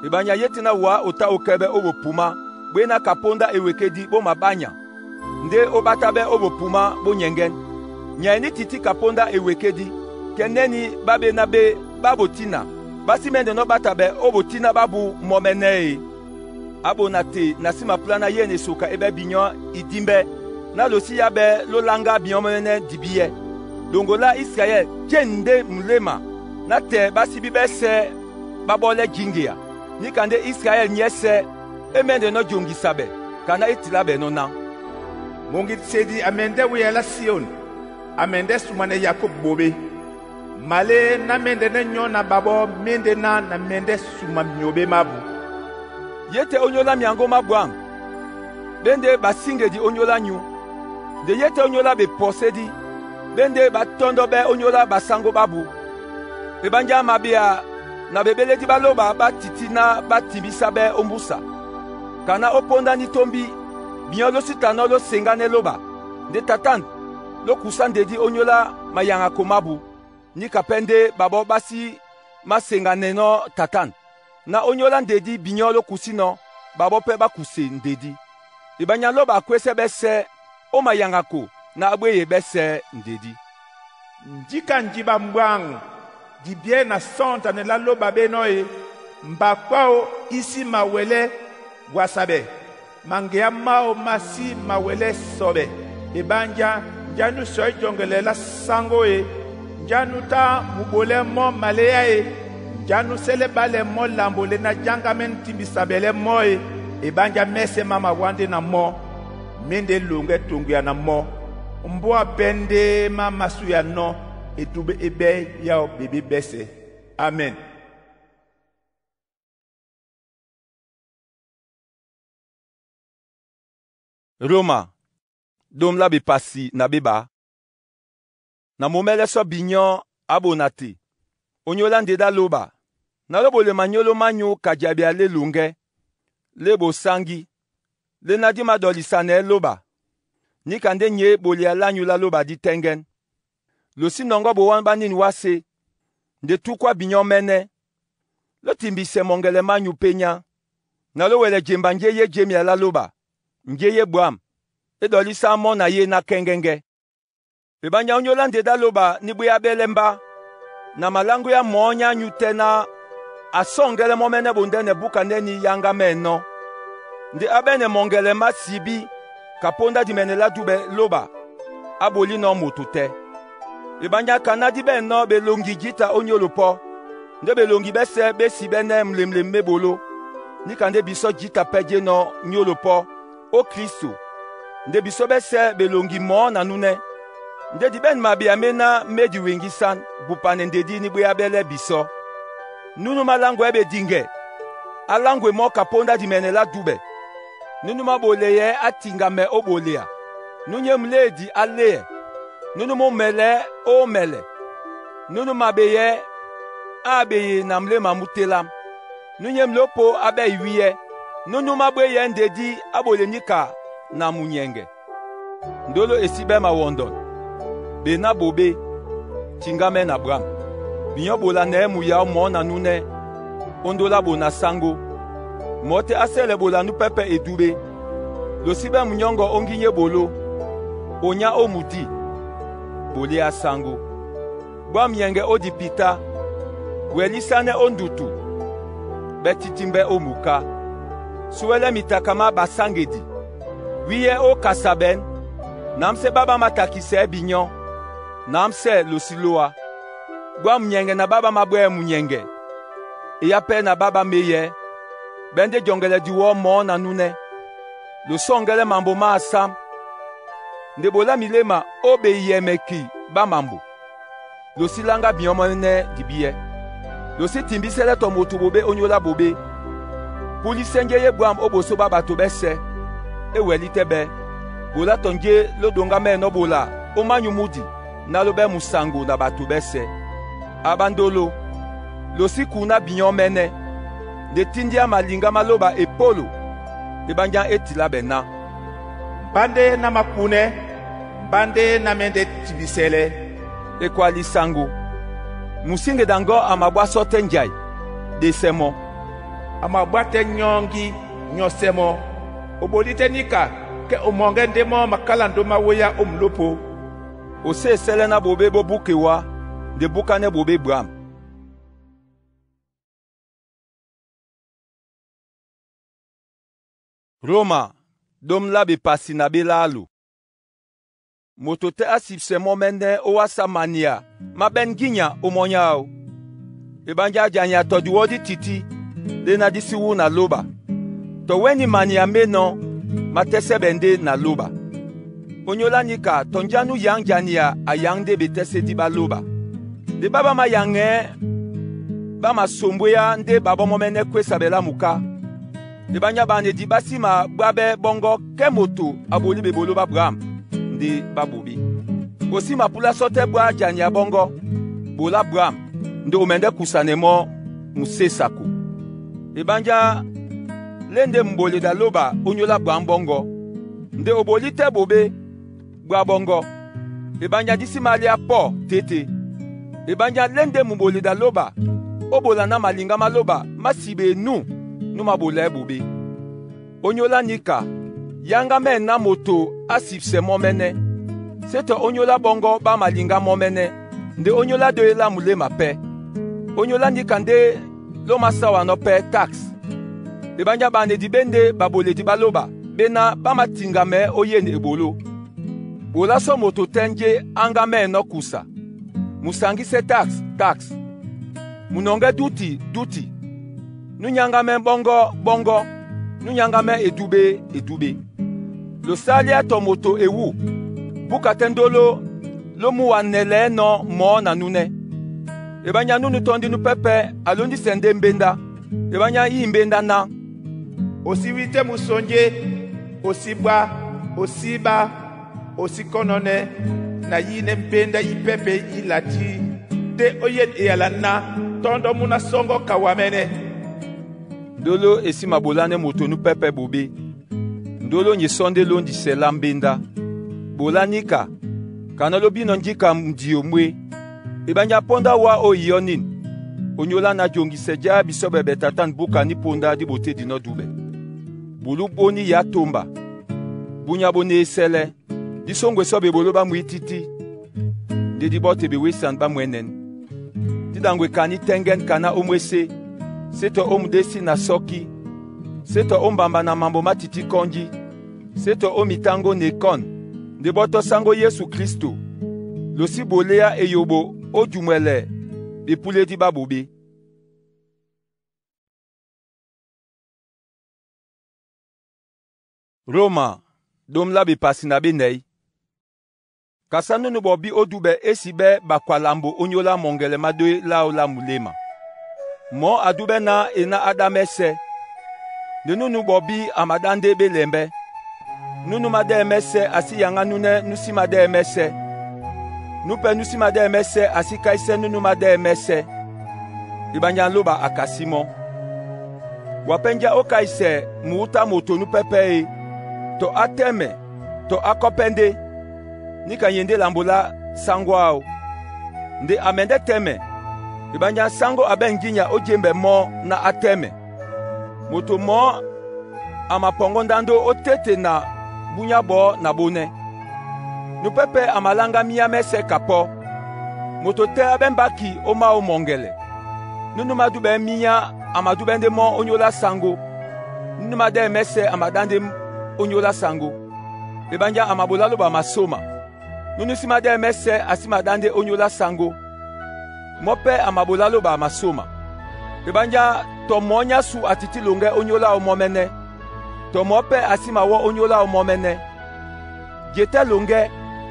Eɓanya yé tɛ́ ná wǎ o tá o kɛ́ɓɛ́ ó bopumá ɓwé ná ka póndá ewekédí ɓó mabánya, ndé ó ɓátáɓɛ́ ó bopumá bó nyɛŋgɛ́n. Nyay ní tití ka póndá ewekédí. Kɛnɛni ɓá ɓe na ɓe ɓá botína, ɓá sí mɛndɛnɔ́ ɓáta ɓɛ ó botíná ɓábū mɔ́ mɛ́nɛ́ e. A bona te na sí maplana yéne soka e ɓɛ́ binyɔ́ idimbɛ́ ná losi yábɛ́ ló lánga binyɔ́ mɔ́ mɛ́nɛ́ dibíɛ́. Ɗoŋgo lá Israɛl jé ndé muléma na tɛ ɓá síbí ɓɛ́sɛ̄ ɓá ɓɔ́lɛ́ jǐŋgea. Níka ndé Israɛl nyɛ́sɛ̄ é mɛ́ndɛnɔ́ joŋgisa ɓɛ, ka ná é tilá ɓɛ̀ nɔ́ ná. Mongi tsedi a mɛndɛ́ wéya lá Siyɔn, a mɛndɛ́ sumanɛ Yakob boɓé. Malé ná mɛ́ndɛnɛ́ nyɔ́ na ɓaɓɔ́ méndé ná na mɛndɛ́ suma myobé mábū. Ye tɛ́ ónyólá myaŋgó má bwâm, ɓé ndé ɓa síŋgedi ónyólá nyǔ. Nde ye tɛ́ ónyólá bepɔsédí, ɓé ndé ɓá tɔ́ndɔ́ ɓɛ́ ónyólá basáŋgó ɓábū. Eɓánjá maɓea na ɓeɓélédí ɓá lóba ɓá tití ná ɓá timbísá ɓɛ́ ó mbúsa. Ka ná ó póndá ní tómbí, binyɔ́ ló sí tanɔ́ ló seŋgánɛ́ lóba. Nde tatan ló kusá ndedí ónyólá mayaŋako mábū, níka pɛ́ ndé ɓaɓɔ́ ɓá sí máseŋganɛnɔ́ tatan. Na ónyólá ndedí binyɔ́ ló kusínɔ́, ɓaɓɔ́ pɛ́ ɓá kuse ndedí. Eɓánjá lóba a kwésɛ́ ɓɛ́sɛ̄ ó mayaŋako ná á ɓwéye ɓɛ́sɛ̄ ndedí. Njíka njiɓa mbwaŋ dibyɛ́ na sɔ̂ŋtanɛ lá lóba ɓénɔ́ e, mbakpáō í sí mawɛlɛ́ gwasaɓɛ, maŋgeá máō má sí mawɛlɛ́ sɔɓɛ. Eɓánjá njá nú sɔí jɔŋgɛlɛ lá sáŋgó e, njá nú tá muɓolɛ́ mɔ́ maléá e, njá nú sɛ́lɛ́ ɓálɛ mɔ́ lambo lé ná jáŋgamɛ́nɛ́ timbisabɛlɛ́ mɔ́ e. Eɓánjá mɛ́sɛ̄ má mawá ndé na mɔ́, mé ndé loŋgɛ́ toŋgoya na mɔ́. Mbóa pɛ́ ndé má masúyanɔ́ edúbɛ́ é ɓɛ́ yáō ɓebé ɓɛ́sɛ̄. Amen. Roma, ɗôm lá bepasi na ɓé ɓǎ. Na momɛ́lɛ́ sɔ binyɔ́ a bona te, ónyólá ndedá lóba, na ló bolema nyólo mányu ka diabea lé loŋgɛ́, lé bosáŋgí, lé ná dí madɔlisanɛɛ́ lóba, níka ndé nyě ɓolea lányu lá lóba dí tɛ́ŋgɛ́n. Lo sí nɔŋgɔ́ bowán ɓá nîn wásē, nde túkwá binyɔ́ mɛ́nɛ́, ló timbisɛ mɔŋgɛlɛ mányu pényá, na ló wɛlɛ jemba njé yé jemea lá lóba, njé yé bwâm, é ɗɔlísá mɔ́ na yé ná kɛ́ŋgɛ́ŋgɛ́. Eɓánjá ónyólá ndedá lóba ní bwéá ɓɛ́lɛ́ mbá, na maláŋgwéá mɔɔ́ nyá nyu tɛ́ ná a sɔ́ŋgɛ́lɛ́ mɔ́ mɛ́nɛ́ ɓondɛ́nɛ búka nɛ́nī yáŋgá mɛ́ɛnɔ́. Nde á ɓɛ́nɛ mɔŋgɛlɛ má sibí ka póndá dimɛnɛ lá dúɓɛ lóba, á bolínɔ̄ moto tɛ́. Eɓánjá ka ná dí ɓɛ̂nnɔ́ ɓeloŋgi jǐta ó nyólo pɔ́, ndé ɓeloŋgi ɓɛ́sɛ̄ ɓé sibɛ́nɛ́ mlemlem mé ɓoló, níka ndé bisɔ́ jǐta pɛ́ jénɔ̄ nyólo pɔ́ ó Klísto, nde bisɔ́ ɓɛ́sɛ̄ ɓeloŋgi mɔɔ́ na núnɛ́. Ndé di ɓɛ̂n maɓea méná mé diweŋgísán bupanɛ ndedí ní bwéá ɓɛ́lɛ́ bisɔ́. Núnú máláŋgwɛɛ́ ɓediŋgɛ, á láŋgwe mɔ́ ka póndá dimɛnɛ lá dúɓɛ. Núnú máɓoleyɛɛ́ á tiŋgamɛ ó ɓolea. Nú nyé muléedi á léɛ. Núnú mú mɛlɛɛ́ ó mɛlɛ. Núnú maɓeyɛɛ́ á aɓeye na muléma mú télám. Nú nyé mlópo á ɓɛ̂y wíyɛ́. Núnú máɓwéyɛɛ́ ndedí á ɓole níka na munyɛŋgɛ. Ndólo e sí ɓɛ́ mawɔndɔn, ɓe ná ɓoɓé, tiŋgámɛ́ na bwâm. Binyɔ́ ɓolanɛɛ́ muyáó mɔɔ́ na núnɛ́, ó ndólá ɓona sáŋgó. Mɔ̌ tɛ́ á sɛ́lɛ ɓola nú pɛ́pɛ́ edúɓé. Lo sí ɓɛ́ munyɔ́ŋgɔ ó ŋgínyé ɓoló, onyá ó mudí, ɓoléá sáŋgó. Bwá munyɛŋgɛ ó dipitá, wɛlísánɛ́ ó ndutu, ɓɛ́ títímbɛ́ ó muká. Súwɛlɛ́ mitaka má basáŋgedi, wíyɛ́ ó kasabɛ̌n, námsɛ́ ɓá ɓá mātakisɛɛ́ binyɔ́, námsɛ́ lo sí lóá. Bwá munyɛŋgɛ na ɓá ɓá máɓwɛ́ɛ́ munyɛŋgɛ, eyá pɛ́ na ɓá ɓá méyɛɛ́, ɓɛ́ ndé jɔŋgɛlɛ diwɔɔ́ mɔɔ́ na núnɛ́. Lo sɔ́ŋgɛ́lɛ́ mambo má asám, nde ɓolá miléma ó ɓeyɛmɛki ɓá mambo. Lo sí láŋgá binyɔ́ mɔ́ mɛ́nɛ́ dibíɛ́. Lo sí timbísɛ́lɛ́ tɔ moto ɓoɓé ónyólá ɓoɓé. Púlisɛ́ njé yé bwâm ó ɓosó ɓá ɓato ɓɛ́sɛ̄, é wɛlí tɛ́ ɓɛ́. Ɓolá tɔ njé ló ɗoŋgá mɛ́ɛnɔ́ ɓola ó mányu múdi ná ló ɓɛ́ musaŋgo na ɓato ɓɛ́sɛ̄. A ɓándóló, lo sí kuná binyɔ́ mɛ́nɛ́, nde tíndíá maliŋgá má lóba epólo, eɓánjá é tilá ɓɛ ná. Mbá ndé ná makúnɛ́, mbá ndé ná mɛ́ndɛ́ timbisɛlɛ́. Ekwa lisaŋgo, musíŋgeda ŋgɔ́ a mabwá sɔ́ tɛ́ njai, ɗésɛ mɔ́. A mabwá tɛ́ nyɔ́ŋgí, nyɔ́sɛ́ mɔ́. O ɓolí tɛ́ níka kɛ́ o mɔŋgɛ́ ndé mɔ́ makálandó má wóyá ó mlópo. O sé e sɛ́lɛ́ ná ɓoɓé ɓó búke wá. nde búkánɛ́ ɓoɓé bwǎm. Roma dom la bepasi na belaalo. Moto tɛ asibisɛ mɔmɛnɛ ówàsá mania má bɛ́n nginya ó mɔ́ áō. Eɓánjá jania tɔ diwɔ́ dí tití léná dí sí wú na lóba. Tɔ wɛ́ni mania ménɔ̄ má tɛ́sɛ́ ɓɛ̀ ndé na lóba. Onyólá níka tɔ njá nú yaŋ jania a yaŋ ndé ɓetɛ́sédi ɓá lóba. Nde ɓá ɓá mayaŋɛɛ́ ɓá masombwéá ndé ɓaɓɔ́ mɔ́mɛ́nɛ́ kwésa ɓɛ lámu ká. Eɓánjá ɓanedi ɓá sí mabwábɛ́ ɓɔ́ŋgɔ́ kɛ́ moto a bolí ɓeboló ɓá bwǎm, nde ɓá ɓoɓé. O sí mapúlásɔ tɛ́ bwá jania ɓɔ́ŋgɔ́, ɓolá bwǎm, nde o mɛndɛ́ kusanɛ mɔ́ musésako. Eɓánjá lé ndé muɓoledi a lóba ónyólá bwǎm ɓɔ́ŋgɔ̄, nde o bolí tɛ́ ɓoɓé, bwá ɓɔ́ŋgɔ́. Eɓánjá dí sí máliá pɔ́ tê-tê. Eɓánjá lé ndé muɓoledi a lóba ó ɓola ná maliŋgá má lóba má siɓee nú nú māɓolɛɛ́ ɓoɓé. Ónyólá níka, yáŋgá mɛ̂ ná moto á sibisɛ mɔ́mɛ́nɛ́, sé tɔ ónyólá ɓɔ́ŋgɔ́ ɓá maliŋgá mɔ́mɛ́nɛ́, nde ónyólá dóé lámu léma pɛ́. Ónyólá níka ndé ló māsáwanɔ́ pɛ́ tax. Eɓánjá ɓanedi ɓé ndé ɓaɓoledi ɓá lóba, ɓéná ɓá matiŋgamɛɛ́ ó yêne eboló. Ɓolásɔ moto tɛ́ njé áŋgá mɛ́ɛnɔ́ kusa. Musaŋgísɛ́ tax, tax. Munɔŋgɛ́ dúti, dúti. Nú nyáŋgámɛ́ ɓɔ́ŋgɔ́, ɓɔ́ŋgɔ́. Nú nyáŋgámɛ́ edúɓé, edúɓé. Losálíá tɔ moto e wú, búka tɛ́ ndóló ló mú wa nɛlɛ̌nɔ̄ mɔ̌ na núnɛ́. Eɓánjá núnú tɔ́ndi nú pɛ́pɛ̄ a lóndisɛ ndé mbéndá. Eɓánjá í mbéndá ná: O sí wí tɛ́ musonjé, o sí ɓwá, o sí ɓá, o sí kɔ́nɔ́nɛ́ na yínɛ́ mbéndá í pɛ́pɛ̄ í latí ndé ó yêne eyala ná tɔ́ndɔ́ mú ná sɔ́ŋgɔ́ kawamɛ́nɛ́. Ndóló e sí maɓolánɛ́ moto nú pɛ́pɛ̄ ɓoɓé. Ndóló nyé sɔ́ ndé lóndisɛ lá mbéndá. Ɓolá níka, kaná ló bínɔ̄ njíka mudio mwé. Eɓánjá póndá wá ó iyɔ́ nîn, onyólá na joŋgisɛ já bisɔ́ɓɛ ɓɛ tatánu búka ní póndá dí ɓotédinɔ́ dúɓɛ. Bulú ɓóní yá tómba, búnyá bó né ésɛ́lɛ́, dí sóŋgwesɔ́ ɓeboló ɓá mwítítí, ndé dí ɓɔ́ tɛ bewésan ɓá mwɛ̌nɛ̌n. Dí ɗaŋgwe kaní tɛ́ŋgɛ́n kaná ó mwésé, sé tɔ ó mudésí na sɔ́kí, sé tɔ ó mbamba na mambo má tití kɔ́njí, sé tɔ ó mitáŋgó na ekɔ́n, nde ɓɔ́ tɔ́ sáŋgó Yesu Klísto, lo sí boléá eyoɓo ó jumwɛlɛ ɓepúlédí ɓá ɓoɓé. Roma dom lá bepasi na benɛ̌y. Kasá núnú ɓɔbí ó dúɓɛ é sí ɓɛ́ ɓakwalambo ónyólá mɔŋgɛlɛ má dóé láō lá muléma. Mɔ̌ a dúɓɛ́ ná e ná á ɗá mɛ́sɛ̄, nde núnú ɓɔbí a maɗá ndé ɓé lɛmbɛ́. Núnú madɛ́ɛ mɛ́sɛ̄ a sí yaŋá núnɛ́ nú sí madɛ́ɛ mɛ́sɛ̄. Nú pɛ́ nú sí madɛ́ɛ mɛ́sɛ̄ a sí káísɛ́ núnú madɛ́ɛ mɛ́sɛ̄. Eɓánjá lóba a kasí mɔ́. Wa pɛ́ njá ó káisɛ muútá moto nú pɛ́pɛ́ e, tɔ á tɛ́mɛ, tɔ á kɔ́pɛ́ ndé, níka ye ndé lambo lá sáŋgó áō. Nde a mɛndɛ́ tɛ́mɛ, eɓánjá sáŋgó a ɓɛ̂n ŋgínya ó jémbɛ mɔ́ ná á tɛ́mɛ. Moto mɔ̌ a mapɔŋgɔ́ ndándó ó téte na búnyá ɓɔɔ́ na ɓónɛ́. Nú pɛ́pɛ́ a maláŋgá míá mɛ́sɛ̄ ka pɔ́. Moto tɛ́ á ɓɛ́ mbáki ó máō mɔŋgɛlɛ. Núnú madúɓɛɛ́ mínyá a madúɓɛ́ ndé mɔ́ ónyólá saŋgó. Núnú madɛ́ɛ mɛ́sɛ̄ a maɗá ndé ónyólá saŋgó. Eɓánjá a maɓolá lóba masóma. Núnú sí madɛ́ɛ mɛ́sɛ̄ a sí maɗá ndé ónyólá saŋgó. Mɔ́ pɛ́ a maɓolá lóba masóma. Eɓánjá tɔ mɔ̌ nyásu a tití loŋgɛ́ ónyóláō mɔ́mɛ́nɛ́. Tɔ mɔ̌ pɛ́ a sí mawɔ́ ónyóláō mɔ́mɛ́nɛ́. Je tɛ́ loŋgɛ́,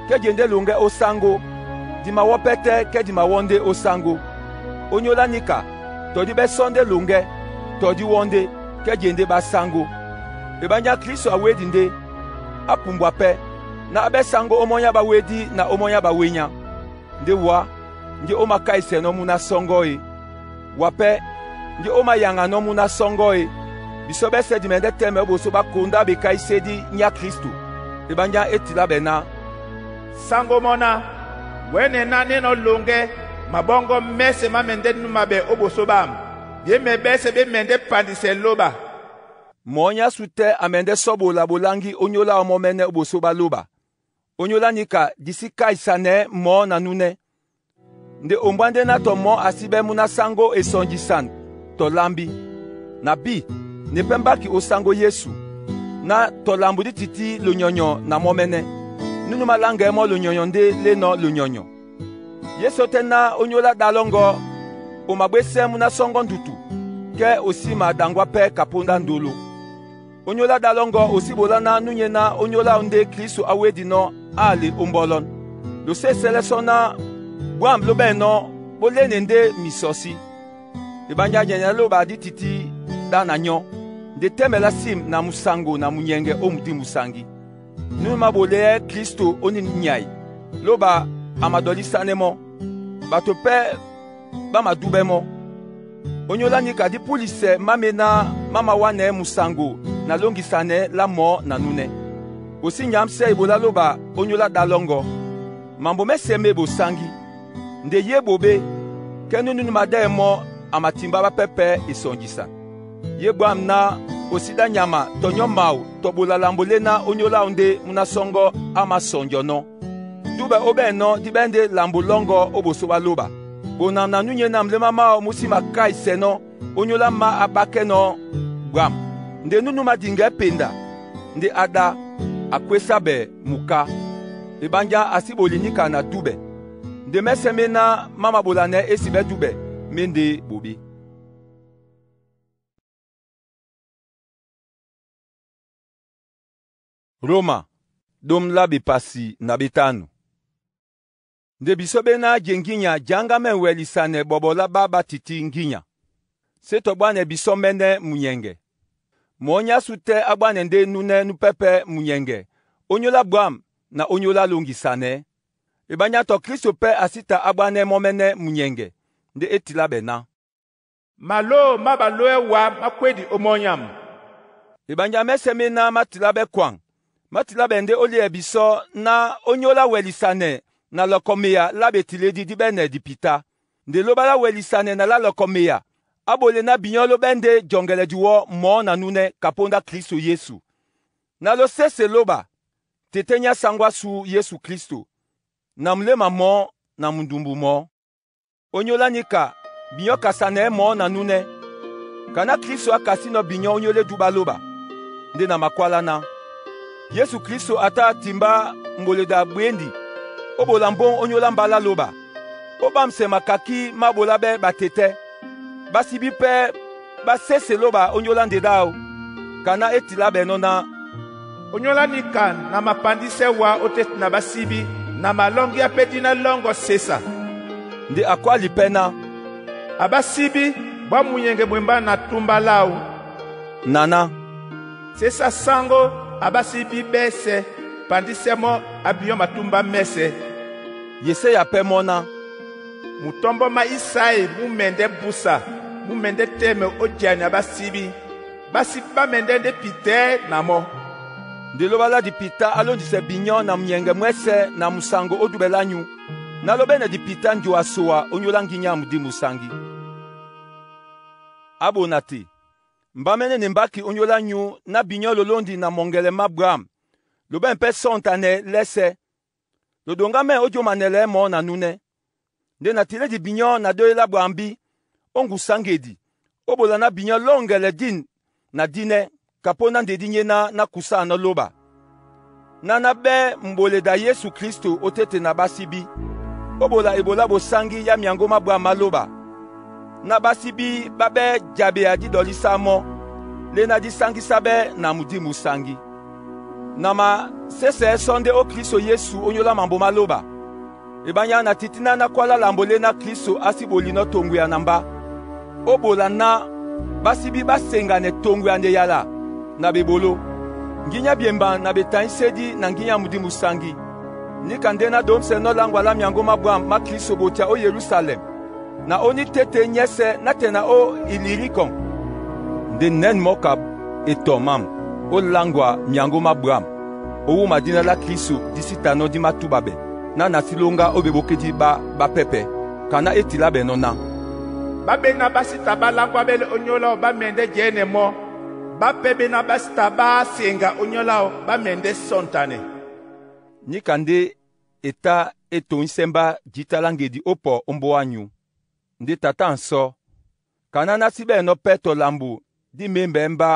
kɛ́ je ndé loŋgɛ́ ó sáŋgó. Di mawɔ́ pɛ́tɛ́ kɛ́ di mawɔ́ ndé ó sáŋgó. Ónyólá níka, tɔ dí ɓɛ́ sɔ́ ndé loŋgɛ́, tɔ dí wɔ́ ndé, kɛ́ je ndé ɓá sáŋgó. Eɓánjá Klísu a wédi ndé, á pumbwa pɛ́, ná á ɓɛ́ sáŋgó ó mɔ́ nyá ɓá wédí na ó mɔ́ nyá ɓawényá. Ndé wá, njé ó makáisɛnɔ́ mú ná sɔ́ŋgɔ́ e. Wa pɛ́, njé ó mayaŋanɔ́ mú ná sɔ́ŋgɔ́ e. Bisɔ́ ɓɛ́sɛ̄ di mɛndɛ́ tɛ́mɛ ó ɓosó ɓá kondá ɓekáísédí nyá Klísto. Eɓánjá é tilá ɓɛ ná: Sáŋgó mɔ́ ná, wɛ̌nɛ ná nénɔ̄ loŋgɛ́ maɓɔ́ŋgɔ́ mɛ́sɛ̄ má mɛndɛ́ númabɛ ó ɓosó ɓâm, byěmɛ ɓɛ́sɛ̄ ɓé mɛndɛ́ pandisɛ lóba. Mɔ̌ nyásu tɛ́ a mɛndɛ́ sɔ́ ɓola ɓoláŋgí ónyóláō mɔ́mɛ́nɛ́ ó ɓosó ɓá lóba. Ónyólá níka di sí káisanɛɛ́ mɔ̌ na núnɛ́. Nde ombwa nde na tɔ mɔ asi bɛ mu na sango esɔnjisan tɔ lambi. Na bi, nde pɛ mbaki o sango Yesu, na tɔ lambo di titi lonyɔnyɔ na mɔ́mɛ́nɛ́. Núnu maláŋgɛɛ mɔ́ lonyɔnyɔ ndé lénɔ̄ lonyɔnyɔ. Yésu tɛ́ ná ónyólá ɗá lɔ́ŋgɔ́, o mabwésɛ mú na sɔŋgɔ ndutu, kɛ́ o sí maɗaŋgwá pɛ́ ka póndá ndolo. Ónyólá ɗá lɔ́ŋgɔ́ o sí ɓolá ná núnyéná ónyólá ndé Klisu awédinɔ́ a le ómbɔ́lɔ́n. Lo sí esɛ́lɛ́ sɔ́ ná bwâm lóɓɛ́nɔ́ ɓó léne ndé misɔsí. Ebanjá jɛnyɛ lá lóba dí tití ɗá na nyɔ́, nde tɛ́mɛ lá sim na musango na munyɛŋgɛ ó Mudimu Saŋgi. Núnu máɓolɛɛ́ Klisto ónîn nyai, lóba a madɔlísánɛ́ mɔ́, bato pɛ́ ɓá madúbɛ́ mɔ́. Ónyólá níka dí púlisɛ mámená má mawánɛɛ́ musaŋgo na lóŋgisanɛ lá mɔ̌ na núnɛ́. O sí nyǎmsɛ́ ebolá lóba ónyólá ɗá lɔ́ŋgɔ́. Mambo mɛ́sɛ̄ mé bosáŋgí, nde yé ɓoɓé, kɛ́ núnúnú madɛ́ mɔ́ a matimbá bápɛ́pɛ̄ esɔnjisan. Yé bwâm ná o sí dá nyama tɔ nyɔ́ mawu tɔ ɓola lambo léná ónyólá ndé mú ná sɔŋgɔ́ á māsɔnjɔnɔ́. Dúɓɛ óɓɛ̂nɔ́ dí ɓɛ́ ndé lambo lɔ́ŋgɔ́ ó ɓosó ɓá lóba. Bonam na núnyénam lé má máō mú sí makáisɛnɔ́ ónyólá má a ɓákɛ́nɔ́ bwâm. Nde núnú madiŋgɛɛ́ penda, nde a ɗá, a kwésá ɓɛ̀ muká. Eɓánjá a sí ɓoli níka na dúɓɛ. Nde mɛ́sɛ̄ méná má maɓolanɛɛ́ ési ɓɛ́ dúɓɛ mé ndé ɓoɓé. Roma, dom la bepasi na betanu. Nde biso bena je nginya janga me wɛlisane bɔbɔ la ba batiti nginya. Se tɔ bwanɛ biso mɛnɛ munyɛngɛ. Mɔ nyasu tɛ abwanɛ nde nunɛ nupɛpɛ munyɛngɛ. Onyola bwam na onyola longisane. Ebanya tɔ Kristo pɛ asita abwanɛ mɔmɛnɛ munyɛngɛ. Nde etila bena. Malo mabaloɛ wa makwedi omonyam. Ebanya mɛsɛ mena matila bɛ kwang. Matila bɛ nde olie biso na onyola wɛlisane na lɔkɔmeya la betiledi di bɛnɛ dipita. Nde loba la wɛlisane na la lɔkɔmeya. Abole na binyɔ lo bɛ nde jɔngɛlɛ diwɔ mɔ na nunɛ kaponda Kristo Yesu. Na lo sese loba, tete nya sangwa su Yesu Kristo. Na mulema mɔ na mundumbu mɔ. Onyola nika binyɔ kasanɛ mɔ na nunɛ. Kana Kristo akasi nɔ binyɔ onyole duba loba. Nde na makwala na. Yesu Kristo ata timba mboleda bwendi. Obola mbon onyola mbala loba. Obamse makaki mabola be batete. Basibi pe basese loba onyola ndedao. Kana etila beno na Onyola nika na mapandise wa otete na basibi na malongi apeti na longo sesa. Nde akwali pena. Abasibi bwa munyenge mwemba na tumba lau. Nana. Sesa sango abasibi bese pandise mo abiyo matumba mese. Yese ya pe mona. Mutombo ma Isai mumende busa mumende teme ojani abasibi. Basi bamende nde pite na mo. Nde loba la dipita alondise binyo na munyenge mwese na musango odubela nyu. Na lobe na dipita njo asoa onyola nginya mudi musangi. Abona te. Mbamene ne mbaki onyola nyu na binyo lolondi na mongele mabram. Lobe mpe sontane lese. Lodonga me ojo manele mo na nune. Nde na tile di binyo na doyela bwambi. Ongu sangedi. Obola na binyo longele din na dine. Kapona ndedi nye na kusa na loba. Na na be mboleda Yesu Kristo otete na basibi. Obola ebola bosangi ya miango mabwa maloba. Na basibi babe jabe adi dolisa mo. Le na di sangi sabe na mudi musangi. Na ma sese sonde o Kristo Yesu onyola mambo maloba. Ebanya na titina na kwala lambole na Kristo asiboli no tongu ya namba. Obola na basibi basenga ne tongu ya yala. Na bebolo. Nginya biemba na betansedi na nginya mudi musangi. Nika nde na domse no langwa la miango mabwa ma Kristo botia o Yerusalem. Na oni tete nyese na tena o Ilirikon. Nde nen moka etomam o langwa miango mabwam. Owu madina la Kristo disita no di matubabe. Na nasilonga o bebokedi ba bapepe. Kana etila benona. Babe na basita balangwa bele onyola ba mende jene mo. Bapebe na basita ba senga onyola ba mende sontane. Nikande eta etoŋgisɛ mba jita lá ngedi ó pɔ ómbóá nyu. Nde Tata nsɔ, kana ná sí ɓɛ̂nɔ́ pɛ́ tɔ lambo dí měmbɛ́ mba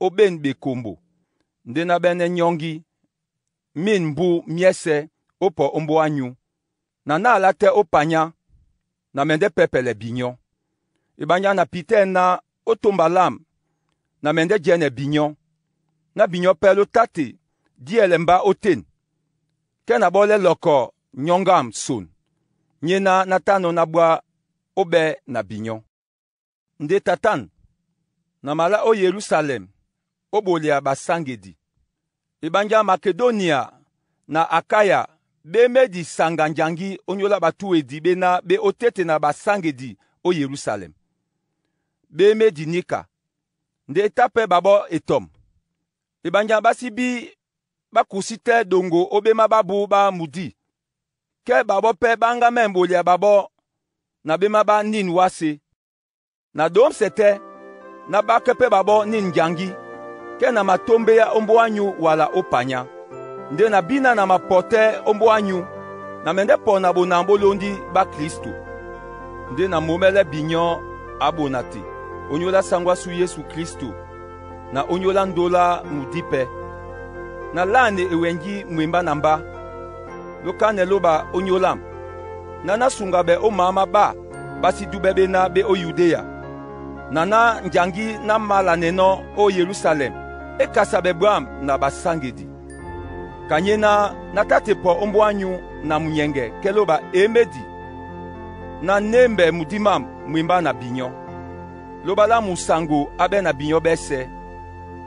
ó ɓên ɓekombo, nde ná ɓɛ́nɛ́ nyɔ́ŋgí mîn mbú myɛ́sɛ̄ ó pɔ ómbóá nyú, na ná alá tɛ́ ó panyá, na mɛ ndɛ́ pɛ́pɛlɛ binyɔ́. Eɓanya na pitɛ́ ná ó tómba lâm na mɛ ndɛ́ jɛ́nɛ binyɔ́, ná binyɔ́ pɛ́ ló táte díɛlɛ mbá ótên. Kɛ na ɓɔ́lɛ́ lɔkɔ nyɔ́ŋgam son, nyéná ná tánɔ̄ ná bwá ó ɓɛ́ na binyɔ́. Nde tatan, na malá ó Yerusalɛm ó ɓolea basáŋgedi. Eɓanja Makedonia na Akaya ɓé e médi saŋga njaŋgí ónyólá batúedi ɓéná ɓé ótéte na basáŋgedi ó Yerusalɛm. Ɓé e médi níka, nde é tá pɛ́ ɓaɓɔ́ etɔm. Eɓanja ɓá sí bí ɓá kusí tɛ́ ɗoŋgo ó ɓémá ɓábū ɓá mudí. Kɛ́ ɓaɓɔ́ pɛ́ ɓá ŋgámɛ́ ɓolea ɓaɓɔ́ na ɓémá ɓá nîn wásē. Na ɗǒmsɛ tɛ́, ná ɓákɛ́ pɛ́ ɓaɓɔ́ nîn njaŋgí, kɛ́ na matómbéá ómbóá nyú wala ó panyá. Nde na bína na mapɔ tɛ́ ómbóá nyú, na mɛ ndɛ́ pɔ na bonaŋ bólóndí ɓá Klisto. Nde na momɛ́lɛ́ binyɔ́ a ɓona te, ónyólá sáŋgó á sú Yesu Klísto, na ónyólá ndólá mudí pɛ́. Na láanɛ ewɛngí mwembá na mbá, lókánɛ lóɓa ónyólám, ná ná sunga ɓɛ ó maá má ɓá ɓá sí dúbɛ́ ɓéná ɓé ó Yudéa, na ná njaŋgí ná mālanɛnɔ́ ó Yerusalɛm é kasa ɓɛ bwâm na basáŋgedi. Ka nyéná ná táte pɔ ómbóá nyú na munyɛŋgɛ kɛ́ lóɓa e médi, ná némbɛ mudí mâm mwembá na binyɔ́. Lóɓa lá musaŋgo á ɓɛ́ na binyɔ́ ɓɛ́sɛ̄.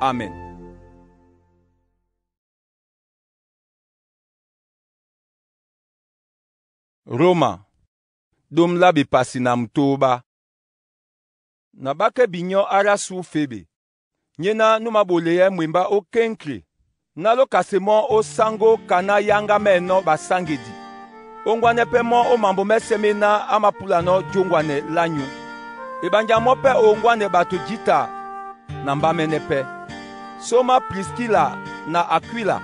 Amen. Roma, ɗóm lá bepasi na mutóóɓá. Na ɓákɛ́ binyɔ́ árá sú Febe, nyéná nú māɓolɛɛ́ mwembá ó Keŋkre, ná lókase mɔ́ ó sáŋgó kaná yáŋgámɛ́nɔ́ basáŋgedi. Óŋgwanɛ́ pɛ́ mɔ́ ó mambo mɛ́sɛ̄ méná á māpúlanɔ́ jóŋgwanɛ lá nyú. Eɓanja mɔ́ pɛ́ o ŋgwánɛ ɓato jǐta na mbámɛ́nɛ́ pɛ́. Sómá Priskila na Akwila,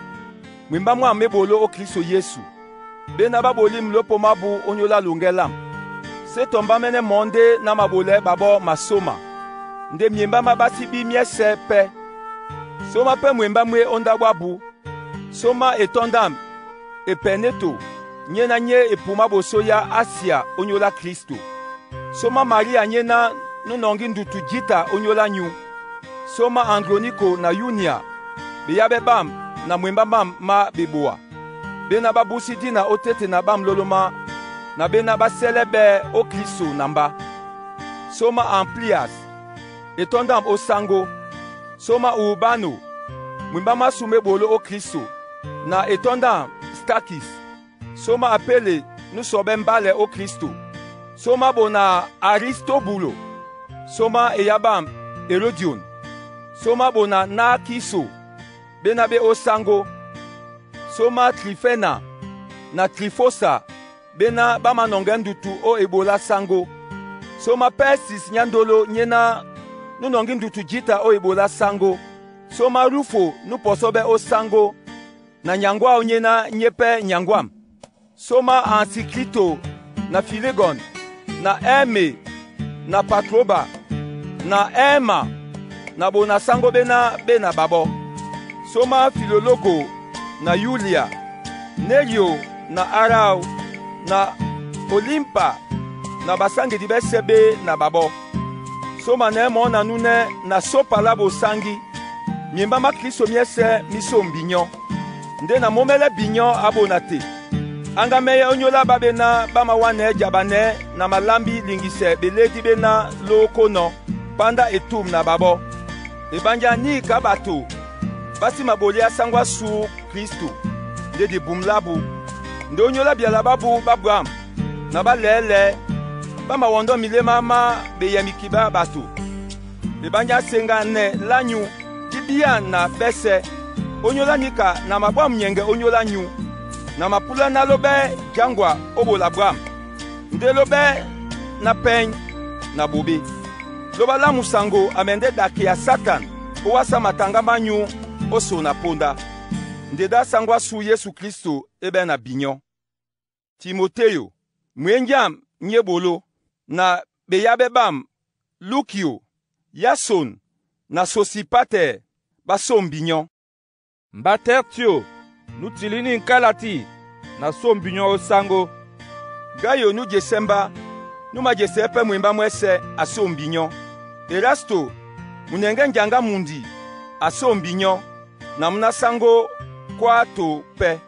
mwembá mwâm mé ɓoló ó Klisto Yesu, ɓéná ɓá ɓolí mlópo mábū ónyólá loŋgɛ́ lâm. Sé tɔ mbámɛ́nɛ́ mɔ̌ ndé ná maɓolɛɛ́ ɓaɓɔ́ masóma, nde myembá má ɓá sí bí myɛ́sɛ̄ pɛ́. Sómá pɛ́ mwembá mwé ó ndáɓo ábū. Sómá etɔ́ndâm Epɛneto nyéná nyé epumá ɓosó yá Asia ónyólá Klisto. Sómá Maria nyéná nú nɔŋgí ndutu jǐta ónyólá nyú. Sómá Androniko na Yunia, beyábɛ́ ɓâm na mwembá mám má ɓeboa, ɓéná ɓá búsí dina ó téte na ɓámlólómá na ɓéná ɓá sɛ́lɛ́ ɓɛ́ ó Klisto na mbá. Sómá Amplias, etɔ́ndâm ó sáŋgó. Sómá Urbano, mwembá másu mé ɓoló ó Klisto, na etɔ́ndâm Stakis. Sómá Apele nú sɔɓɛ́ mbálɛ ó Klisto. Sómá ɓona Aristóbulo. Sómá eyáɓâm Erodion. Sómá ɓona Nákiso, ɓéná ɓé ó sáŋgó. Sómá Trifɛna na Trifosa, ɓéná ɓá manɔŋgɛɛ́ ndutu ó eɓoló á sáŋgó. Sómá Pɛsis nyándolo nyéná nú nɔŋgí ndutu jǐta ó eɓoló á sáŋgó. Sómá Rufo nú pɔsɔ́ɓɛ́ ó sáŋgó, na nyaŋgó áō nyéná nyé pɛ́ nyaŋgó ám. Sómá Asinkrito na Filegɔn na Ɛɛme na Patroba na Ɛɛma na ɓona sáŋgó ɓéná ɓé na ɓaɓɔ́. Sómá Filologo na Yulia, Nério na aráw na Olimpa na basáŋgedi ɓɛ́sɛ̄ ɓé na ɓaɓɔ́. Sómanɛɛ́ mɔɔ́ na núnɛ́ na sópa lá bosáŋgí. Miembá má Klisto myɛ́sɛ̄ mí sôm binyɔ́. Nde na momɛ́lɛ́ binyɔ́ á ɓona te. Áŋgámɛ́yɛ́ ónyólá ɓá ɓéná ɓá mawánɛɛ́ jabanɛɛ́ na malámbí liŋgisɛ ɓelédí ɓéná lóókónɔ̄, pándá etûm na ɓaɓɔ́. Eɓanja níka ɓato ɓá sí maɓoléá sáŋgó á sú Klisto, nde dibum lábū, nde ónyólá byala ɓábū ɓá bwâm, na ɓá lɛ̌lɛ̌, ɓá mawɔndɔ́ milémá má beyɛ mikibá ɓato. Eɓanja seŋganɛ lá nyu dí bían na ɓɛ́sɛ̄, ónyólá níka na mabwá munyɛŋgɛ ónyólá nyú, na mapúlá ná lóɓɛ́ jáŋgwa ó ɓola bwâm, nde lóɓɛ́ ná pɛ́ny na ɓoɓé. Lóɓa lá musaŋgo a mɛndɛ́ ɗakea Satan ó wásá mataŋgá mányū ó son na póndá. Nde dá sáŋgó á sú Yesu Klisto é ɓɛ́ na binyɔ́. Timoteyo, mwenjam nyebolo, na beyabɛ bam Lukio, Yason na Sosipater basombi nyɔ. Mba Tɛrtio, nútilini ŋkálati, na sómbi nyɔ ó sáŋgó. Gayo nújesɛ́ mbá, nú majesɛɛ́ pɛ́ mwembá mwɛ́sɛ̄, a sómbi nyɔ. Erasto, munɛŋgɛ́ njaŋgá mundi, a sómbi nyɔ, na múná sáŋgó Kwaato pɛ́.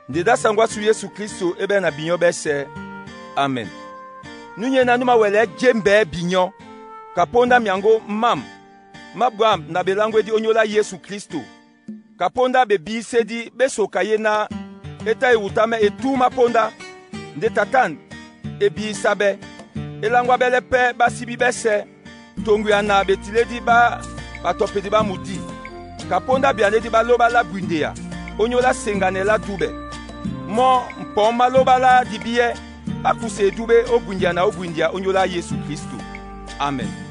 Nde dá saŋgó ásu Yesu Kristo é bɛ́ na binyɔ́ ɓɛ́sɛ̄. Amen. Núnyéná nú mawɛlɛɛ́ jémbɛɛ́ binyɔ́, ka póndá myaŋgó mám má bwâm na beláŋgwédi ónyólá Yesu Kristo, ka póndá bebísédí bé soka yé ná é tá e wutámɛ́ etúm mápóndá, nde Tatan e bísá bɛ́, e láŋgwábɛ́lɛ́ pɛ́ ɓá síbí ɓɛ́sɛ̄ toŋgoya na betilédi ɓá ɓatɔpedi ɓá mudí, ka póndá byanédi ɓá lóɓá lá bwindeya ónyólá seŋganɛ lá dúɓɛ. Mɔ́ mpɔ̌ má lóɓá lá dibíɛ́ á kuse edúɓɛ́ ó bwindeya na ó bwindeya ónyólá Yesu Kristo. Amen.